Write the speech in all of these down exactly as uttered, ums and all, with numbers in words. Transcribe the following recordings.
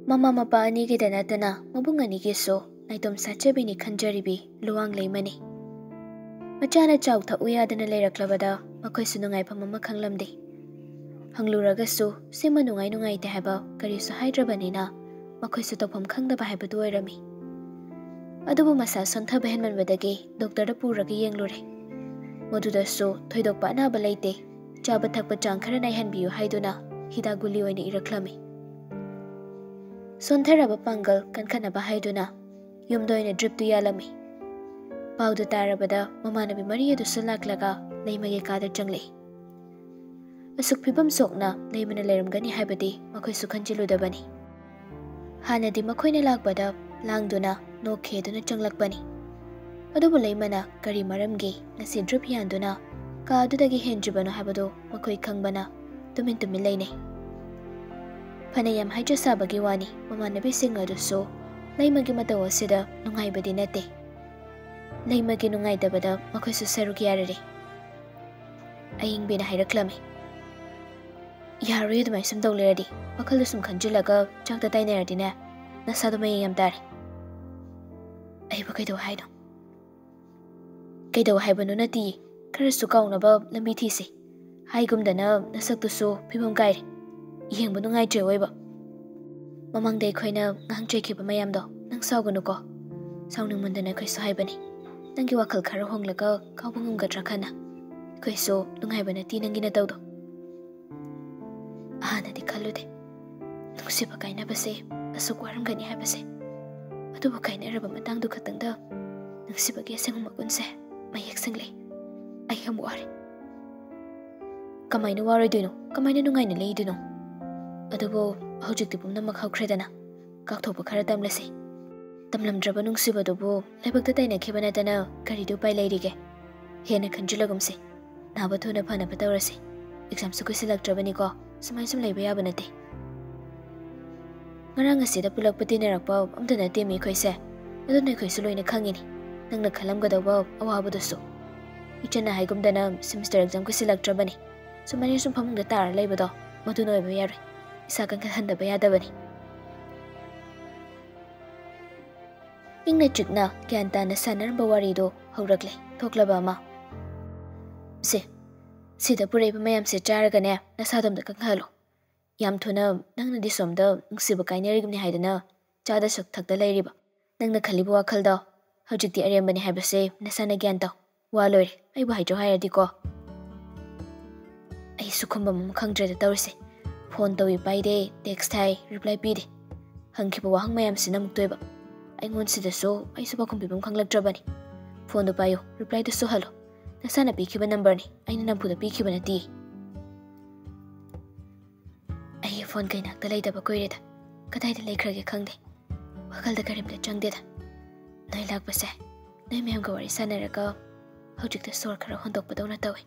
ꯃꯃꯥ ꯃꯄꯥ ꯑꯅꯤꯒꯤꯗ ꯅꯠꯇꯅ ꯃꯕꯨꯡ ꯑꯅꯤꯒꯤꯁꯨ ꯅꯥꯏꯇꯣꯝ ꯁꯥꯠꯆꯕꯤꯅꯤ ꯈꯟꯖꯔꯤꯕꯤ ꯂꯨꯋꯥꯡ ꯂꯩꯃꯅꯤ꯫ ꯃꯆꯥꯅ ꯆꯥꯎ ꯊꯛꯎ ꯌꯥꯗꯅ ꯂꯩꯔꯛꯂꯕꯗ ꯃꯈꯣꯏꯁꯨ ꯅꯨꯡꯉꯥꯏꯐꯝ ꯑꯃ ꯈꯪꯂꯝꯗꯦ꯫ ꯍꯪꯂꯨꯔꯒꯁꯨ ꯁꯤꯃ ꯅꯨꯡꯉꯥꯏ ꯅꯨꯡꯉꯥꯏꯇꯦ ꯍꯥꯏꯕ ꯀꯔꯤꯁꯨ ꯍꯥꯏꯗ꯭ꯔꯕꯅꯤꯅ ꯃꯈꯣꯏꯁꯨ ꯇꯧꯐꯝ ꯈꯪꯗꯕ ꯍꯥꯏꯕꯗꯨ ꯑꯣꯏꯔꯝꯃꯤ꯫ ꯑꯗꯨꯕꯨ ꯃꯁꯥ ꯁꯣꯟꯊꯕ ꯍꯦꯟꯃꯟꯕꯗꯒꯤ ꯗꯣꯛꯇꯔꯗ ꯄꯨꯔꯒ ꯌꯦꯡꯂꯨꯔꯦ꯫ ꯃꯗꯨꯗꯁꯨ ꯊꯣꯏꯗꯣꯛꯄ ꯑꯅꯥꯕ ꯂꯩꯇꯦ, ꯆꯥꯕ ꯊꯛꯄ ꯆꯥꯡ ꯈꯔ ꯅꯥꯏꯍꯟꯕꯤꯌꯨ ꯍꯥꯏꯗꯨꯅ ꯍꯤꯗꯥꯛ ꯒꯨꯂꯤ ꯑꯣꯏꯅ ꯏꯔꯛꯂꯝꯃꯤ꯫ ꯁꯣꯟꯊꯔꯕ ꯄꯥꯡꯒꯜ ꯀꯟꯈꯠꯅꯕ ꯍꯥꯏꯗꯨꯅ ꯌꯨꯝꯗ ꯑꯣꯏꯅ ꯗ꯭ꯔꯤꯞꯇꯨ ꯌꯥꯜꯂꯝꯃꯤ꯫ ꯄꯥꯎꯗꯨ ꯇꯥꯔꯕꯗ ꯃꯃꯥꯟꯅꯕꯤ ꯃꯔꯤ ꯑꯗꯨꯁꯨ ꯂꯥꯛꯂꯒ ꯂꯩꯃꯒꯤ ꯀꯥꯗ ꯆꯪꯂꯛꯏ꯫ ꯑꯁꯨꯛ ꯐꯤꯕꯝ ꯁꯣꯛꯅ ꯂꯩꯃꯅ ꯂꯩꯔꯝꯒꯅꯤ ꯍꯥꯏꯕꯗꯤ ꯃꯈꯣꯏꯁꯨ ꯈꯟꯖꯤꯜꯂꯨꯗꯕꯅꯤ꯫ ꯍꯥꯟꯅꯗꯤ ꯃꯈꯣꯏꯅ ꯂꯥꯛꯄꯗ ꯂꯥꯡꯗꯨꯅ ꯅꯣꯛꯈꯦꯗꯨꯅ ꯆꯪꯂꯛꯄꯅꯤ꯫ ꯑꯗꯨꯕꯨ ꯂꯩꯃꯅ ꯀꯔꯤ ꯃꯔꯝꯒꯤ ꯉꯁꯤ ꯗ꯭ꯔꯤꯞ ꯌꯥꯟꯗꯨꯅ ꯀꯥ ꯑꯗꯨꯗꯒꯤ ꯍꯦꯟꯗ꯭ꯔꯤꯕꯅꯣ ꯍꯥꯏꯕꯗꯨ ꯃꯈꯣꯏ ꯈꯪꯕꯅ ꯇꯨꯃꯤꯟ ꯇꯨꯃꯤꯟ ꯂꯩꯅꯩ꯫ ꯐꯅ ꯌꯥꯝ ꯍꯥꯏꯖ ꯁꯥꯕꯒꯤ ꯋꯥꯅꯤ, ꯃꯃꯥꯟꯅꯕꯤꯁꯤꯡ ꯑꯗꯨꯁꯨ ꯂꯩꯃꯒꯤ ꯃꯇꯧ ꯑꯁꯤꯗ ꯅꯨꯡꯉꯥꯏꯕꯗꯤ ꯅꯠꯇꯦ꯫ ꯂꯩꯃꯒꯤ ꯅꯨꯡꯉꯥꯏꯇꯕꯗ ꯃꯈꯣꯏꯁꯨ ꯁꯔꯨꯛ ꯌꯥꯔꯔꯦ꯫ ꯑꯏꯪꯕꯤꯅ ꯍꯥꯏꯔꯛꯂꯝꯃꯤ, "ꯌꯥꯔꯣꯏ ꯑꯗꯨꯃꯥꯏꯅ ꯁꯨꯝ ꯇꯧ ꯂꯩꯔꯗꯤ꯫ ꯋꯥꯈꯜꯗꯣ ꯁꯨꯝ ꯈꯟꯖꯤꯜꯂꯒ ꯆꯥꯛꯇ ꯇꯥꯏꯅꯔꯗꯤꯅꯦ, ꯅꯁꯥꯗꯣ ꯃꯌꯦꯡ ꯌꯥꯝ ꯇꯥꯔꯦ꯫" "ꯑꯩꯕꯨ ꯀꯩꯗꯧ ꯍꯥꯏꯅꯣ?" "ꯀꯩꯗꯧ ꯍꯥꯏꯕꯅꯣ ꯅꯠꯇꯤꯌꯦ, ꯈꯔꯁꯨ ꯀꯥꯎꯅꯕ ꯂꯝꯕꯤ ꯊꯤꯁꯦ꯫ ꯍꯥꯏꯒꯨꯝꯗꯅ ꯅꯁꯛꯇꯨꯁꯨ ꯐꯤꯕꯝ ꯀꯥꯏꯔꯦ, ꯌꯦꯡꯕ ꯅꯨꯡꯉꯥꯏꯇ꯭ꯔꯦ ꯑꯣꯏꯕ꯫ ꯃꯃꯥꯡꯗ ꯑꯩꯈꯣꯏꯅ ꯉꯥꯡ ꯆꯩꯈꯤꯕ ꯃꯌꯥꯝꯗꯣ ꯅꯪ ꯁꯥꯎꯒꯅꯨꯀꯣ꯫ ꯁꯥꯎꯅꯤꯡꯃꯟꯗꯅ ꯑꯩꯈꯣꯏꯁꯨ ꯍꯥꯏꯕꯅꯤ꯫ ꯅꯪꯒꯤ ꯋꯥꯈꯜ ꯈꯔ ꯍꯣꯡꯂꯒ ꯀꯥꯎꯕ ꯉꯝꯒꯗ꯭ꯔꯥ ꯈꯟꯅ꯫ ꯑꯩꯈꯣꯏꯁꯨ ꯅꯨꯡꯉꯥꯏꯕ ꯅꯠꯇꯦ ꯅꯪꯒꯤ ꯅꯇꯧꯗꯣ꯫ ꯍꯥꯟꯅꯗꯤ ꯈꯜꯂꯨꯗꯦ ꯅꯨꯡꯁꯤꯕ ꯀꯥꯏꯅꯕꯁꯦ ꯑꯁꯨꯛ ꯋꯥꯔꯝꯒꯅꯤ ꯍꯥꯏꯕꯁꯦ꯫ ꯑꯗꯨꯕꯨ ꯀꯥꯏꯅꯔꯕ ꯃꯇꯥꯡꯗꯨ ꯈꯛꯇꯪꯗ ꯅꯨꯡꯁꯤꯕꯒꯤ ꯑꯁꯦꯡꯕ ꯃꯒꯨꯟꯁꯦ ꯃꯌꯦꯛ ꯁꯦꯡꯂꯦ꯫ ꯑꯩ ꯌꯥꯝ ꯋꯥꯔꯦ꯫" "ꯀꯃꯥꯏꯅ ꯋꯥꯔꯣꯏꯗꯣꯏꯅꯣ? ꯀꯃꯥꯏꯅ ꯅꯨꯡꯉꯥꯏꯅ ꯂꯩꯗꯣꯏꯅꯣ? ꯑꯗꯨꯕꯨ ꯍꯧꯖꯤꯛꯇꯤ ꯄꯨꯝꯅꯃꯛ ꯍꯧꯈ꯭ꯔꯦꯗꯅ, ꯀꯥꯎꯊꯣꯛꯄ ꯈꯔ ꯇꯝꯂꯁꯤ꯫ ꯇꯝꯂꯝꯗ꯭ꯔꯕ ꯅꯨꯡꯁꯤꯕꯗꯨꯕꯨ ꯂꯥꯏꯕꯛꯇ ꯇꯥꯏꯅꯈꯤꯕ ꯅꯠꯇꯅ ꯀꯔꯤꯗꯤ ꯎꯄꯥꯏ ꯂꯩꯔꯤꯒꯦ? ꯍꯦꯟꯅ ꯈꯟꯖꯤꯜꯂꯒꯨꯝꯁꯤ꯫ ꯅꯥꯕ ꯊꯨꯅ ꯐꯅꯕ ꯇꯧꯔꯁꯤ꯫ ꯑꯦꯛꯖꯥꯝꯁꯨ ꯀꯨꯏꯁꯤꯜꯂꯛꯇ꯭ꯔꯕꯅꯤꯀꯣ, ꯁꯨꯃꯥꯏ ꯁꯨꯝ ꯂꯩꯕ ꯌꯥꯕ ꯅꯠꯇꯦ꯫" "ꯉꯔꯥꯡ ꯑꯁꯤꯗ ꯄꯨꯂꯛꯄ ꯇꯤꯟꯅꯔꯛꯄ ꯑꯝꯇ ꯅꯠꯇꯦ ꯃꯤ ꯑꯩꯈꯣꯏꯁꯦ꯫ ꯑꯗꯨꯅ ꯑꯩꯈꯣꯏꯁꯨ ꯂꯣꯏꯅ ꯈꯪꯉꯤꯅꯤ꯫ ꯅꯪꯅ ꯈꯜꯂꯝꯒꯗꯧꯕ ꯑꯋꯥꯕꯗꯨꯁꯨ꯫ ꯏꯆꯟꯅ ꯍꯥꯏꯒꯨꯝꯗꯅ ꯁꯦꯃꯤꯁꯇꯔ ꯑꯦꯛꯖꯥꯝ ꯀꯨꯏꯁꯤꯜꯂꯛꯇ꯭ꯔꯕꯅꯤ꯫ ꯁꯨꯃꯥꯏꯅ ꯁꯨꯝ ꯐꯃꯨꯡꯗ ꯇꯥꯔ ꯂꯩꯕꯗꯣ ꯃꯗꯨꯅ ꯑꯣꯏꯕ ꯌꯥꯔꯣꯏ꯫ ꯏꯁꯥ ꯀꯟꯈꯠꯍꯟꯗꯕ ꯌꯥꯗꯕꯅꯤ꯫" ꯏꯪꯅ ꯆꯤꯛꯅ ꯒ꯭ꯌꯥꯟ ꯇꯥꯅ ꯁꯥꯟꯅꯔꯝꯕ ꯋꯥꯔꯤꯗꯣ ꯍꯧꯔꯛꯂꯦ ꯊꯣꯛꯂꯕ ꯑꯃ꯫ "ꯁꯦ, ꯁꯤꯗ ꯄꯨꯔꯛꯏꯕ ꯃꯌꯥꯝꯁꯦ ꯆꯥꯔꯒꯅꯦ, ꯅꯁꯥꯗꯣ ꯑꯝꯇ ꯀꯟꯈꯠꯍꯜꯂꯣ꯫ ꯌꯥꯝ ꯊꯨꯅ ꯅꯪꯅꯗꯤ ꯁꯣꯝꯗ ꯅꯨꯡꯁꯤꯕ ꯀꯥꯏꯅꯔꯤꯕꯅꯤ ꯍꯥꯏꯗꯅ ꯆꯥꯗ ꯁꯛ ꯊꯛꯇ ꯂꯩꯔꯤꯕ꯫ ꯅꯪꯅ ꯈꯜꯂꯤꯕ ꯋꯥꯈꯜꯗꯣ ꯍꯧꯖꯤꯛꯇꯤ ꯑꯔꯦꯝꯕꯅꯤ ꯍꯥꯏꯕꯁꯦ ꯅꯁꯥꯅ ꯒ꯭ꯌꯥꯟ ꯇꯧ꯫ ꯋꯥ ꯂꯣꯏꯔꯦ, ꯑꯩꯕꯨ ꯍꯥꯏꯖꯧ ꯍꯥꯏꯔꯗꯤꯀꯣ꯫ ꯑꯩꯁꯨ ꯈꯨꯝꯕꯝ ꯑꯃ ꯈꯪꯗ꯭ꯔꯦꯗ ꯇꯧꯔꯤꯁꯦ꯫ ꯐꯣꯟ ꯇꯧꯏ ꯄꯥꯏꯗꯦ, ꯇꯦꯛꯁ ꯊꯥꯏ ꯔꯤꯄ꯭ꯂꯥꯏ ꯄꯤꯗꯦ꯫ ꯍꯪꯈꯤꯕ ꯋꯥꯍꯪ ꯃꯌꯥꯝꯁꯤꯅ ꯑꯃꯨꯛꯇꯣꯏꯕ꯫ ꯑꯩꯉꯣꯟꯁꯤꯗꯁꯨ ꯑꯩꯁꯨ ꯄꯥꯎꯈꯨꯝ ꯄꯤꯐꯝ ꯈꯪꯂꯛꯇ꯭ꯔꯕꯅꯤ꯫ ꯐꯣꯟꯗꯣ ꯄꯥꯏꯌꯨ, ꯔꯤꯄ꯭ꯂꯥꯏꯗꯨꯁꯨ ꯍꯜꯂꯣ꯫ ꯅꯁꯥꯅ ꯄꯤꯈꯤꯕ ꯅꯝꯕꯔꯅꯤ, ꯑꯩꯅ ꯅꯝꯐꯨꯗ ꯄꯤꯈꯤꯕ ꯅꯠꯇꯦ꯫ ꯑꯩꯒꯤ ꯐꯣꯟ ꯀꯩꯅꯥꯛꯇ ꯂꯩꯇꯕ ꯀꯨꯏꯔꯦꯗ꯫ ꯀꯗꯥꯏꯗ ꯂꯩꯈ꯭ꯔꯒꯦ ꯈꯪꯗꯦ꯫ ꯋꯥꯈꯜꯗ ꯀꯔꯤꯝꯇ ꯆꯪꯗꯦꯗ꯫ ꯅꯣꯏ ꯂꯥꯛꯄꯁꯦ, ꯅꯣꯏ ꯃꯌꯥꯝꯒ ꯋꯥꯔꯤ ꯁꯥꯟꯅꯔꯒ ꯍꯧꯖꯤꯛꯇ ꯁꯣꯔ ꯈꯔ ꯍꯣꯟꯗꯣꯛꯄꯗꯧꯅ ꯇꯧꯋꯦ꯫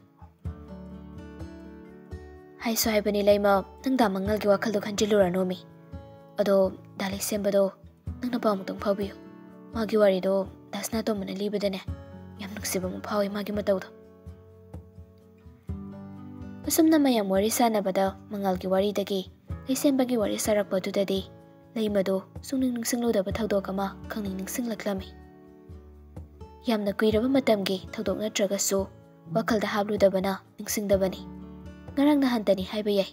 ꯍꯥꯏꯁꯨ ꯍꯥꯏꯕꯅꯤ ꯂꯩꯃ, ꯅꯪ ꯗꯥ ꯃꯉꯥꯜꯒꯤ ꯋꯥꯈꯜꯗꯣ ꯈꯟꯖꯤꯜꯂꯨꯔꯅꯨꯃꯤ꯫ ꯑꯗꯣ ꯗꯥ ꯂꯩꯁꯦꯝꯕꯗꯣ ꯅꯪꯅ ꯄꯥꯎ ꯑꯃꯨꯛꯇꯪ ꯐꯥꯎꯕꯤꯌꯨ꯫ ꯃꯥꯒꯤ ꯋꯥꯔꯤꯗꯣ ꯗꯥ ꯁꯅꯥꯇꯣꯝꯕꯅ ꯂꯤꯕꯗꯅꯦ, ꯌꯥꯝ ꯅꯨꯡꯁꯤꯕ ꯑꯃ ꯐꯥꯎꯋꯤ ꯃꯥꯒꯤ ꯃꯇꯧꯗꯣ꯫ ꯑꯁꯨꯝꯅ ꯃꯌꯥꯝ ꯋꯥꯔꯤ ꯁꯥꯟꯅꯕꯗ ꯃꯉꯥꯜꯒꯤ ꯋꯥꯔꯤꯗꯒꯤ ꯂꯩꯁꯦꯝꯕꯒꯤ ꯋꯥꯔꯤ ꯁꯥꯔꯛꯄꯗꯨꯗꯗꯤ ꯂꯩꯃꯗꯣ ꯁꯨꯡꯅꯤꯡ ꯅꯤꯡꯁꯤꯡꯂꯨꯗꯕ ꯊꯧꯗꯣꯛ ꯑꯃ ꯈꯪꯅꯤꯡ ꯅꯤꯡꯁꯤꯡꯂꯛꯂꯝꯃꯤ꯫ ꯌꯥꯝꯅ ꯀꯨꯏꯔꯕ ꯃꯇꯝꯒꯤ ꯊꯧꯗꯣꯛ ꯅꯠꯇ꯭ꯔꯒꯁꯨ ꯋꯥꯈꯜꯗ ꯍꯥꯞꯂꯨꯗꯕꯅ ꯅꯤꯡꯁꯤꯡꯗꯕꯅꯤ꯫ ꯉꯔꯥꯡ ꯅꯍꯥꯟꯇꯅꯤ ꯍꯥꯏꯕ ꯌꯥꯏ꯫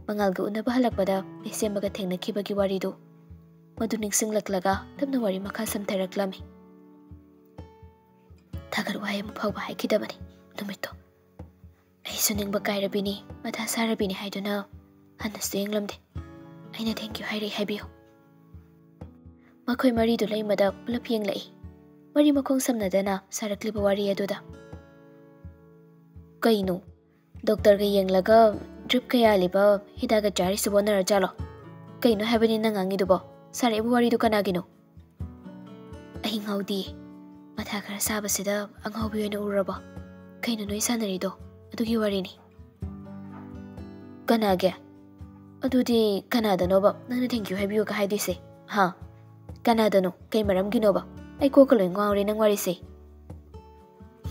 ꯃꯉꯥꯜꯒ ꯎꯅꯕ ꯍꯜꯂꯛꯄꯗ ꯂꯩꯁꯦꯝꯕꯒ ꯊꯦꯡꯅꯈꯤꯕꯒꯤ ꯋꯥꯔꯤꯗꯨ, ꯃꯗꯨ ꯅꯤꯡꯁꯤꯡꯂꯛꯂꯒ ꯇꯞꯅ ꯋꯥꯔꯤ ꯃꯈꯥ ꯁꯝꯊꯔꯛꯂꯝꯃꯤ꯫ ꯊꯥꯒꯠ ꯋꯥꯍꯩ ꯑꯃ ꯐꯥꯎꯕ ꯍꯥꯏꯈꯤꯗꯕꯅꯤ ꯅꯨꯃꯤꯠꯇꯣ꯫ ꯑꯩꯁꯨ ꯅꯤꯡꯕ ꯀꯥꯏꯔꯕꯤꯅꯤ, ꯃꯊꯥ ꯁꯥꯔꯕꯤꯅꯤ ꯍꯥꯏꯗꯨꯅ ꯍꯟꯅꯁꯨ ꯌꯦꯡꯂꯝꯗꯦ꯫ ꯑꯩꯅ "Thank you" ꯍꯥꯏꯔꯛꯏ ꯍꯥꯏꯕꯤꯌꯨ꯫ ꯃꯈꯣꯏ ꯃꯔꯤꯗꯨ ꯂꯩꯃꯗ ꯄꯨꯂꯞ ꯌꯦꯡꯂꯛꯏ꯫ ꯃꯔꯤ ꯃꯈꯣꯡ ꯁꯝꯅꯗꯅ ꯁꯥꯔꯛꯂꯤꯕ ꯋꯥꯔꯤ ꯑꯗꯨꯗ꯫ "ꯀꯩꯅꯣ? ꯗꯣꯛꯇꯔꯒ ꯌꯦꯡꯂꯒ ꯗ꯭ꯔꯤꯞꯀ ꯌꯥꯜꯂꯤꯕ ꯍꯤꯗꯥꯛꯀ ꯆꯥꯔꯤꯁꯤꯕꯨ ꯑꯣꯟꯅꯔ ꯖꯥꯠꯂꯣ? ꯀꯩꯅꯣ ꯍꯥꯏꯕꯅꯤ ꯅꯪ ꯉꯥꯡꯉꯤꯗꯨꯕꯣ? ꯁꯥꯔꯛꯏꯕ ꯋꯥꯔꯤꯗꯨ ꯀꯅꯥꯒꯤꯅꯣ?" ꯑꯩ ꯉꯥꯎꯗꯤꯌꯦ꯫ ꯃꯊꯥ ꯈꯔ ꯁꯥꯕꯁꯤꯗ ꯑꯉꯥꯎꯕꯤ ꯑꯣꯏꯅ ꯎꯔꯕꯣ? ꯀꯩꯅꯣ ꯅꯣꯏ ꯁꯥꯟꯅꯔꯤꯗꯣ? ꯑꯗꯨꯒꯤ ꯋꯥꯔꯤꯅꯤ꯫ "ꯀꯅꯥꯒꯤ? ꯑꯗꯨꯗꯤ ꯀꯅꯥꯗꯅꯣꯕ ꯅꯪꯅ "Thank you" ꯍꯥꯏꯕꯤꯌꯨꯒ ꯍꯥꯏꯗꯣꯏꯁꯦ? ꯍꯥ? ꯀꯅꯥꯗꯅꯣ? ꯀꯩ ꯃꯔꯝꯒꯤꯅꯣꯕ? ꯑꯩ ꯀꯣꯛꯀ ꯂꯣꯏ ꯉꯥꯎꯔꯦ ꯅꯪ ꯋꯥꯔꯤꯁꯦ꯫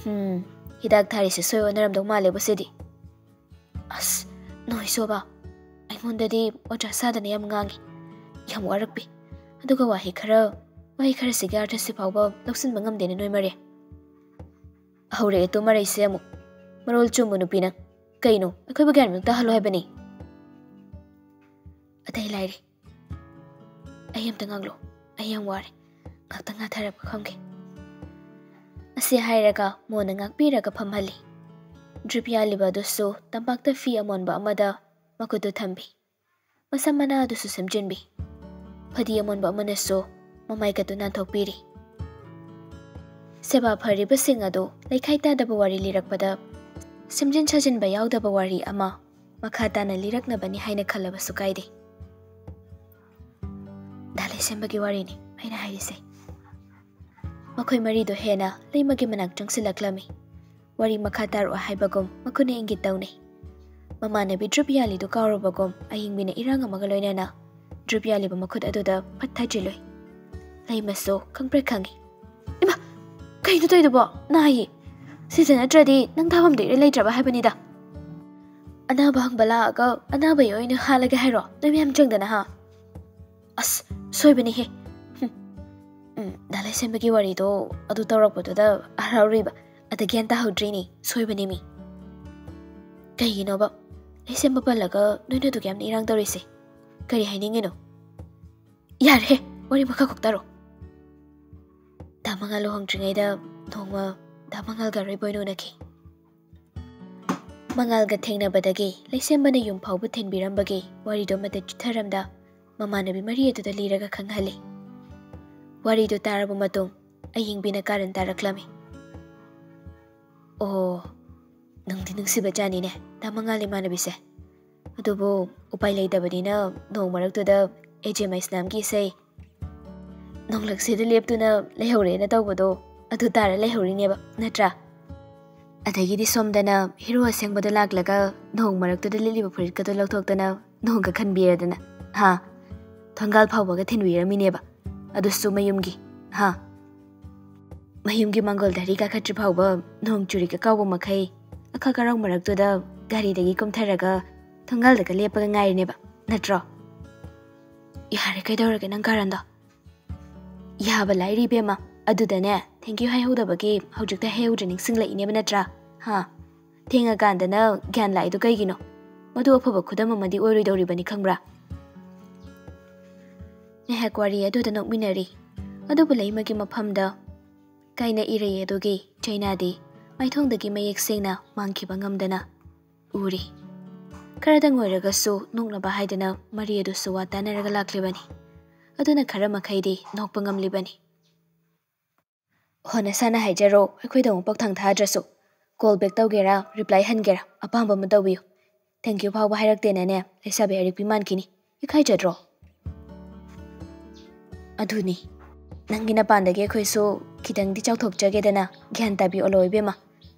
ꯍꯨꯝ, ꯍꯤꯗꯥꯛ ꯊꯥꯔꯤꯁꯦ ꯁꯣꯏ ꯑꯣꯟꯅꯔꯝꯗꯧ ꯃꯥꯜꯂꯦꯕꯨ ꯁꯤꯗꯤ꯫ ꯑꯁ, ꯅꯣꯏ ꯁꯣꯕ, ꯑꯩꯉꯣꯟꯗꯗꯤ ꯑꯣꯖꯥ ꯁꯥꯗꯅ ꯌꯥꯝ ꯉꯥꯡꯉꯤ, ꯌꯥꯝ ꯋꯥꯔꯛꯄꯤ꯫ ꯑꯗꯨꯒ ꯋꯥꯍꯩ ꯈꯔ ꯋꯥꯍꯩ ꯈꯔꯁꯤꯒꯤ ꯑꯥꯔꯊꯁꯤ ꯐꯥꯎꯕ ꯂꯧꯁꯤꯟꯕ ꯉꯝꯗꯦꯅꯦ ꯅꯣꯏ ꯃꯔꯤ꯫ ꯍꯧꯔꯛꯑꯦ ꯇꯨ ꯃꯔꯩꯁꯦ ꯑꯃꯨꯛ꯫ ꯃꯔꯣꯜ ꯆꯨꯝꯕ ꯅꯨꯄꯤ ꯅꯪ꯫ ꯀꯩꯅꯣ, ꯑꯩꯈꯣꯏꯕꯨ ꯒ꯭ꯌꯥꯟ ꯃꯦꯟ ꯇꯥꯍꯜꯂꯣ ꯍꯥꯏꯕꯅꯤ꯫ ꯑꯇꯩ ꯂꯥꯏꯔꯤ꯫ ꯑꯩ ꯑꯝꯇ ꯉꯥꯡꯂꯣ꯫ ꯑꯩ ꯌꯥꯝ ꯋꯥꯔꯦ꯫ ꯉꯥꯛꯇꯪ ꯉꯥꯊꯔꯒ ꯐꯝꯒꯦ꯫ ꯑꯁꯤ ꯍꯥꯏꯔꯒ ꯃꯣꯟꯅ ꯉꯥꯛꯄꯤꯔꯒ ꯐꯝꯍꯜꯂꯤ꯫ ꯗ꯭ꯔꯤꯞ ꯌꯥꯜꯂꯤꯕ ꯑꯗꯨꯁꯨ ꯇꯝꯄꯥꯛꯇ ꯐꯤ ꯑꯃꯣꯟꯕ ꯑꯃꯗ ꯃꯈꯨꯠꯇꯨ ꯊꯝꯕꯤ꯫ ꯃꯁꯝ ꯃꯅꯥ ꯑꯗꯨꯁꯨ ꯁꯦꯝꯖꯤꯟꯕꯤ꯫ ꯐꯗꯤ ꯑꯃꯣꯟꯕ ꯑꯃꯅꯁꯨ ꯃꯃꯥꯏꯒꯗꯨ ꯅꯥꯟꯊꯣꯛꯄꯤꯔꯤ꯫ ꯁꯦꯕꯥ ꯐꯔꯤꯕꯁꯤꯡ ꯑꯗꯨ ꯂꯩꯈꯥꯏ ꯇꯥꯗꯕ ꯋꯥꯔꯤ ꯂꯤꯔꯛꯄꯗ ꯁꯦꯝꯖꯤꯟ ꯁꯥꯖꯤꯟꯕ ꯌꯥꯎꯗꯕ ꯋꯥꯔꯤ ꯑꯃ ꯃꯈꯥ ꯇꯥꯅ ꯂꯤꯔꯛꯅꯕꯅꯤ ꯍꯥꯏꯅ ꯈꯜꯂꯕꯁꯨ ꯀꯥꯏꯗꯦ꯫ ꯗꯥ ꯂꯩꯁꯦꯝꯕꯒꯤ ꯋꯥꯔꯤꯅꯤ ꯑꯩꯅ ꯍꯥꯏꯔꯤꯁꯦ꯫ ꯃꯈꯣꯏ ꯃꯔꯤꯗꯣ ꯍꯦꯟꯅ ꯂꯩꯃꯒꯤ ꯃꯅꯥꯛ ꯆꯪꯁꯤꯜꯂꯛꯂꯝꯃꯤ꯫ ꯋꯥꯔꯤ ꯃꯈꯥ ꯇꯥꯔꯛꯑꯣ ꯍꯥꯏꯕꯒꯨꯝ ꯃꯈꯨꯠꯅ ꯏꯪꯒꯤꯠ ꯇꯧꯅꯩ꯫ ꯃꯃꯥꯟꯅꯕꯤ ꯗ꯭ꯔꯤꯞ ꯌꯥꯜꯂꯤꯗꯨ ꯀꯥꯎꯔꯕꯒꯨꯝ ꯑꯌꯤꯡꯕꯤꯅ ꯏꯔꯥꯡ ꯑꯃꯒ ꯂꯣꯏꯅꯅ ꯗ꯭ꯔꯤꯞ ꯌꯥꯜꯂꯤꯕ ꯃꯈꯨꯠ ꯑꯗꯨꯗ ꯐꯠ ꯊꯥꯖꯤꯜꯂꯨꯏ꯫ ꯂꯩꯃꯁꯨ ꯈꯪꯄ꯭ꯔꯦꯛ ꯈꯪꯉꯤ꯫ "ꯏꯃꯥ, ꯀꯩꯅꯣ ꯇꯧꯏꯗꯨꯕꯣ? ꯅꯥꯏꯌꯦ꯫ ꯁꯤꯗ ꯅꯠꯇ꯭ꯔꯗꯤ ꯅꯪ ꯊꯥꯐꯝꯗꯣ ꯏꯔꯩ ꯂꯩꯇ꯭ꯔꯕ ꯍꯥꯏꯕꯅꯤꯗ꯫ ꯑꯅꯥꯕ ꯍꯪꯕ ꯂꯥꯛꯑꯒ ꯑꯅꯥꯕꯒꯤ ꯑꯣꯏꯅ ꯍꯥꯜꯂꯒꯦ ꯍꯥꯏꯔꯣ? ꯅꯣꯏ ꯃꯌꯥꯝ ꯆꯪꯗꯅ, ꯍꯥ? ꯑꯁ, ꯁꯣꯏꯕꯅꯤꯍꯦ꯫ ꯍꯨꯝ꯫ ꯎꯝ, ꯗꯥ ꯂꯩꯁꯦꯝꯕꯒꯤ ꯋꯥꯔꯤꯗꯣ ꯑꯗꯨ ꯇꯧꯔꯛꯄꯗꯨꯗ ꯍꯔꯥꯎꯔꯤꯕ꯫ ꯑꯗ ꯒ꯭ꯌꯥꯟ ꯇꯥꯍꯧꯗ꯭ꯔꯤꯅꯤ꯫ ꯁꯣꯏꯕꯅꯤ ꯃꯤ꯫ ꯀꯩꯒꯤꯅꯣꯕ ꯂꯩꯁꯦꯝꯕ ꯄꯜꯂꯒ ꯅꯣꯏꯅ ꯑꯗꯨꯛ ꯌꯥꯝꯅ ꯏꯔꯥꯡ ꯇꯧꯔꯤꯁꯦ? ꯀꯔꯤ ꯍꯥꯏꯅꯤꯡꯉꯤꯅꯣ?" "ꯌꯥꯔꯦꯍꯦ, ꯋꯥꯔꯤ ꯃꯈꯥ ꯈꯣꯛꯇꯔꯣ꯫" ꯗꯥ ꯃꯉꯥꯜ ꯂꯨꯍꯣꯡꯗ꯭ꯔꯤꯉꯩꯗ ꯅꯣꯡꯃ ꯗꯥ ꯃꯉꯥꯜꯒ ꯑꯔꯣꯏꯕ ꯑꯣꯏꯅ ꯎꯅꯈꯤ꯫ ꯃꯉꯥꯜꯒ ꯊꯦꯡꯅꯕꯗꯒꯤ ꯂꯩꯁꯦꯝꯕꯅ ꯌꯨꯝ ꯐꯥꯎꯕ ꯊꯤꯟꯕꯤꯔꯝꯕꯒꯤ ꯋꯥꯔꯤꯗꯨ ꯑꯃꯠꯇ ꯆꯤꯠꯊꯔꯝꯗ ꯃꯃꯥꯟꯅꯕꯤ ꯃꯔꯤ ꯑꯗꯨꯗ ꯂꯤꯔꯒ ꯈꯪꯍꯜꯂꯤ꯫ ꯋꯥꯔꯤꯗꯨ ꯇꯥꯔꯕ ꯃꯇꯨꯡ ꯑꯌꯤꯡꯕꯤꯅ ꯀꯥꯔꯟ ꯇꯥꯔꯛꯂꯝꯃꯤ꯫ "ꯑꯣ, ꯅꯨꯡꯗꯤ ꯅꯨꯡꯁꯤꯕ ꯖꯥꯠꯅꯤꯅꯦ ꯗꯥ ꯃꯉꯥꯜ ꯏꯃꯥꯟꯅꯕꯤꯁꯦ꯫ ꯑꯗꯨꯕꯨ ꯎꯄꯥꯏ ꯂꯩꯇꯕꯅꯤꯅ ꯅꯣꯡ ꯃꯔꯛꯇꯨꯗ ꯑꯦ ꯖꯦ ꯃꯩꯁꯅꯥꯝꯒꯤ ꯏꯁꯩ ꯅꯣꯡꯂꯛꯁꯤꯗ ꯂꯦꯞꯇꯨꯅ ꯂꯩꯍꯧꯔꯦꯅ ꯇꯧꯕꯗꯣ ꯑꯗꯨ ꯇꯥꯔ ꯂꯩꯍꯧꯔꯤꯅꯦꯕ, ꯅꯠꯇ꯭ꯔꯥ? ꯑꯗꯒꯤꯗꯤ ꯁꯣꯝꯗꯅ ꯍꯤꯔꯣ ꯑꯁꯦꯡꯕꯗꯣ ꯂꯥꯛꯂꯒ ꯅꯣꯡ ꯃꯔꯛꯇꯨꯗ ꯂꯤꯠꯂꯤꯕ ꯐꯨꯔꯤꯠꯀꯗꯣ ꯂꯧꯊꯣꯛꯇꯅ ꯅꯣꯡꯒ ꯈꯟꯕꯤꯔꯗꯅ, ꯍꯥ? ꯊꯣꯡꯒꯥꯜ ꯐꯥꯎꯕꯒ ꯊꯤꯟꯕꯤꯔꯝꯃꯤꯅꯦꯕ, ꯑꯗꯨꯁꯨ ꯃꯌꯨꯝꯒꯤ, ꯍꯥ? ꯃꯌꯨꯝꯒꯤ ꯃꯥꯡꯒꯣꯜ ꯙꯔꯤ ꯀꯥꯈꯠꯇ꯭ꯔꯤ ꯐꯥꯎꯕ ꯅꯣꯡ ꯆꯨꯔꯤꯒ ꯀꯥꯎꯕ ꯃꯈꯩ ꯑꯈꯛ ꯑꯔꯥꯎ ꯃꯔꯛꯇꯨꯗ ꯒꯥꯔꯤꯗꯒꯤ ꯀꯨꯝꯊꯔꯒ ꯊꯣꯡꯒꯥꯜꯗꯒ ꯂꯦꯞꯄꯒ ꯉꯥꯏꯔꯤꯅꯦꯕ, ꯅꯠꯇ꯭ꯔꯣ?" "ꯌꯥꯔꯦ, ꯀꯩꯗꯧꯔꯒꯦ ꯅꯪ ꯀꯥꯔꯟꯗꯣ?" ꯌꯥꯕ ꯂꯥꯏꯔꯤ ꯏꯕꯦꯝꯃ꯫ ꯑꯗꯨꯗꯅꯦ, thank you ꯍꯥꯏꯍꯧꯗꯕꯒꯤ ꯍꯧꯖꯤꯛꯇ ꯍꯥꯏꯍꯧꯗ꯭ꯔꯦ ꯅꯤꯡꯁꯤꯡꯂꯛꯏꯅꯦꯕ ꯅꯠꯇ꯭ꯔꯥ? ꯍꯥ? ꯊꯦꯡꯉꯀꯥꯟꯗꯅ ꯒ꯭ꯌꯥꯟ ꯂꯥꯛꯏꯗꯣ ꯀꯩꯒꯤꯅꯣ? ꯃꯗꯨ ꯑꯐꯕ ꯈꯨꯗꯝ ꯑꯃꯗꯤ ꯑꯣꯏꯔꯣꯏꯗꯧꯔꯤꯕꯅꯤ ꯈꯪꯕ꯭ꯔꯥ? ꯉꯥꯏꯍꯥꯛ ꯋꯥꯔꯤ ꯑꯗꯨꯗ ꯅꯣꯛꯃꯤꯟꯅꯔꯤ꯫ ꯑꯗꯨꯕꯨ ꯂꯩꯃꯒꯤ ꯃꯐꯝꯗ ꯀꯥꯏꯅ ꯏꯔꯩ ꯑꯗꯨꯒꯤ ꯆꯩꯅꯥꯗꯤ ꯃꯥꯏꯊꯣꯡꯗꯒꯤ ꯃꯌꯦꯛ ꯁꯦꯡꯅ ꯃꯥꯡꯈꯤꯕ ꯉꯝꯗꯅ ꯎꯔꯤ꯫ ꯈꯔꯗꯪ ꯑꯣꯏꯔꯒꯁꯨ ꯅꯣꯛꯅꯕ ꯍꯥꯏꯗꯅ ꯃꯔꯤ ꯑꯗꯨꯁꯨ ꯋꯥ ꯇꯥꯅꯔꯒ ꯂꯥꯛꯂꯤꯕꯅꯤ꯫ ꯑꯗꯨꯅ ꯈꯔ ꯃꯈꯩꯗꯤ ꯅꯣꯛꯄ ꯉꯝꯂꯤꯕꯅꯤ꯫ "ꯍꯣ, ꯅꯁꯥꯅ ꯍꯥꯏꯖꯔꯣ, ꯑꯩꯈꯣꯏꯗ ꯑꯃꯨꯛ ꯄꯥꯎꯊꯥꯡ ꯊꯥꯗ꯭ꯔꯁꯨ꯫ Call back ꯇꯧꯒꯦꯔꯥ, reply ꯍꯟꯒꯦꯔꯥ, ꯑꯄꯥꯝꯕ ꯑꯃ ꯇꯧꯕꯤꯌꯨ꯫ Thank you ꯐꯥꯎꯕ ꯍꯥꯏꯔꯛꯇꯦꯅꯅꯦ, ꯂꯩꯁꯥꯕꯤ ꯑꯔꯤꯛꯄꯤ ꯃꯥꯟꯈꯤꯅꯤ꯫ ꯏꯀꯥꯏꯖꯗ꯭ꯔꯣ?" "ꯑꯗꯨꯅꯤ꯫ ꯅꯪꯒꯤ ꯅꯄꯥꯟꯗꯒꯤ ꯑꯩꯈꯣꯏꯁꯨ ꯈꯤꯇꯪꯗꯤ ꯆꯥꯎꯊꯣꯛꯆꯒꯦꯗꯅ, ꯒ꯭ꯌꯥꯟ ꯇꯥꯕꯤꯌꯣꯂꯣ ꯏꯕꯦꯝꯃ꯫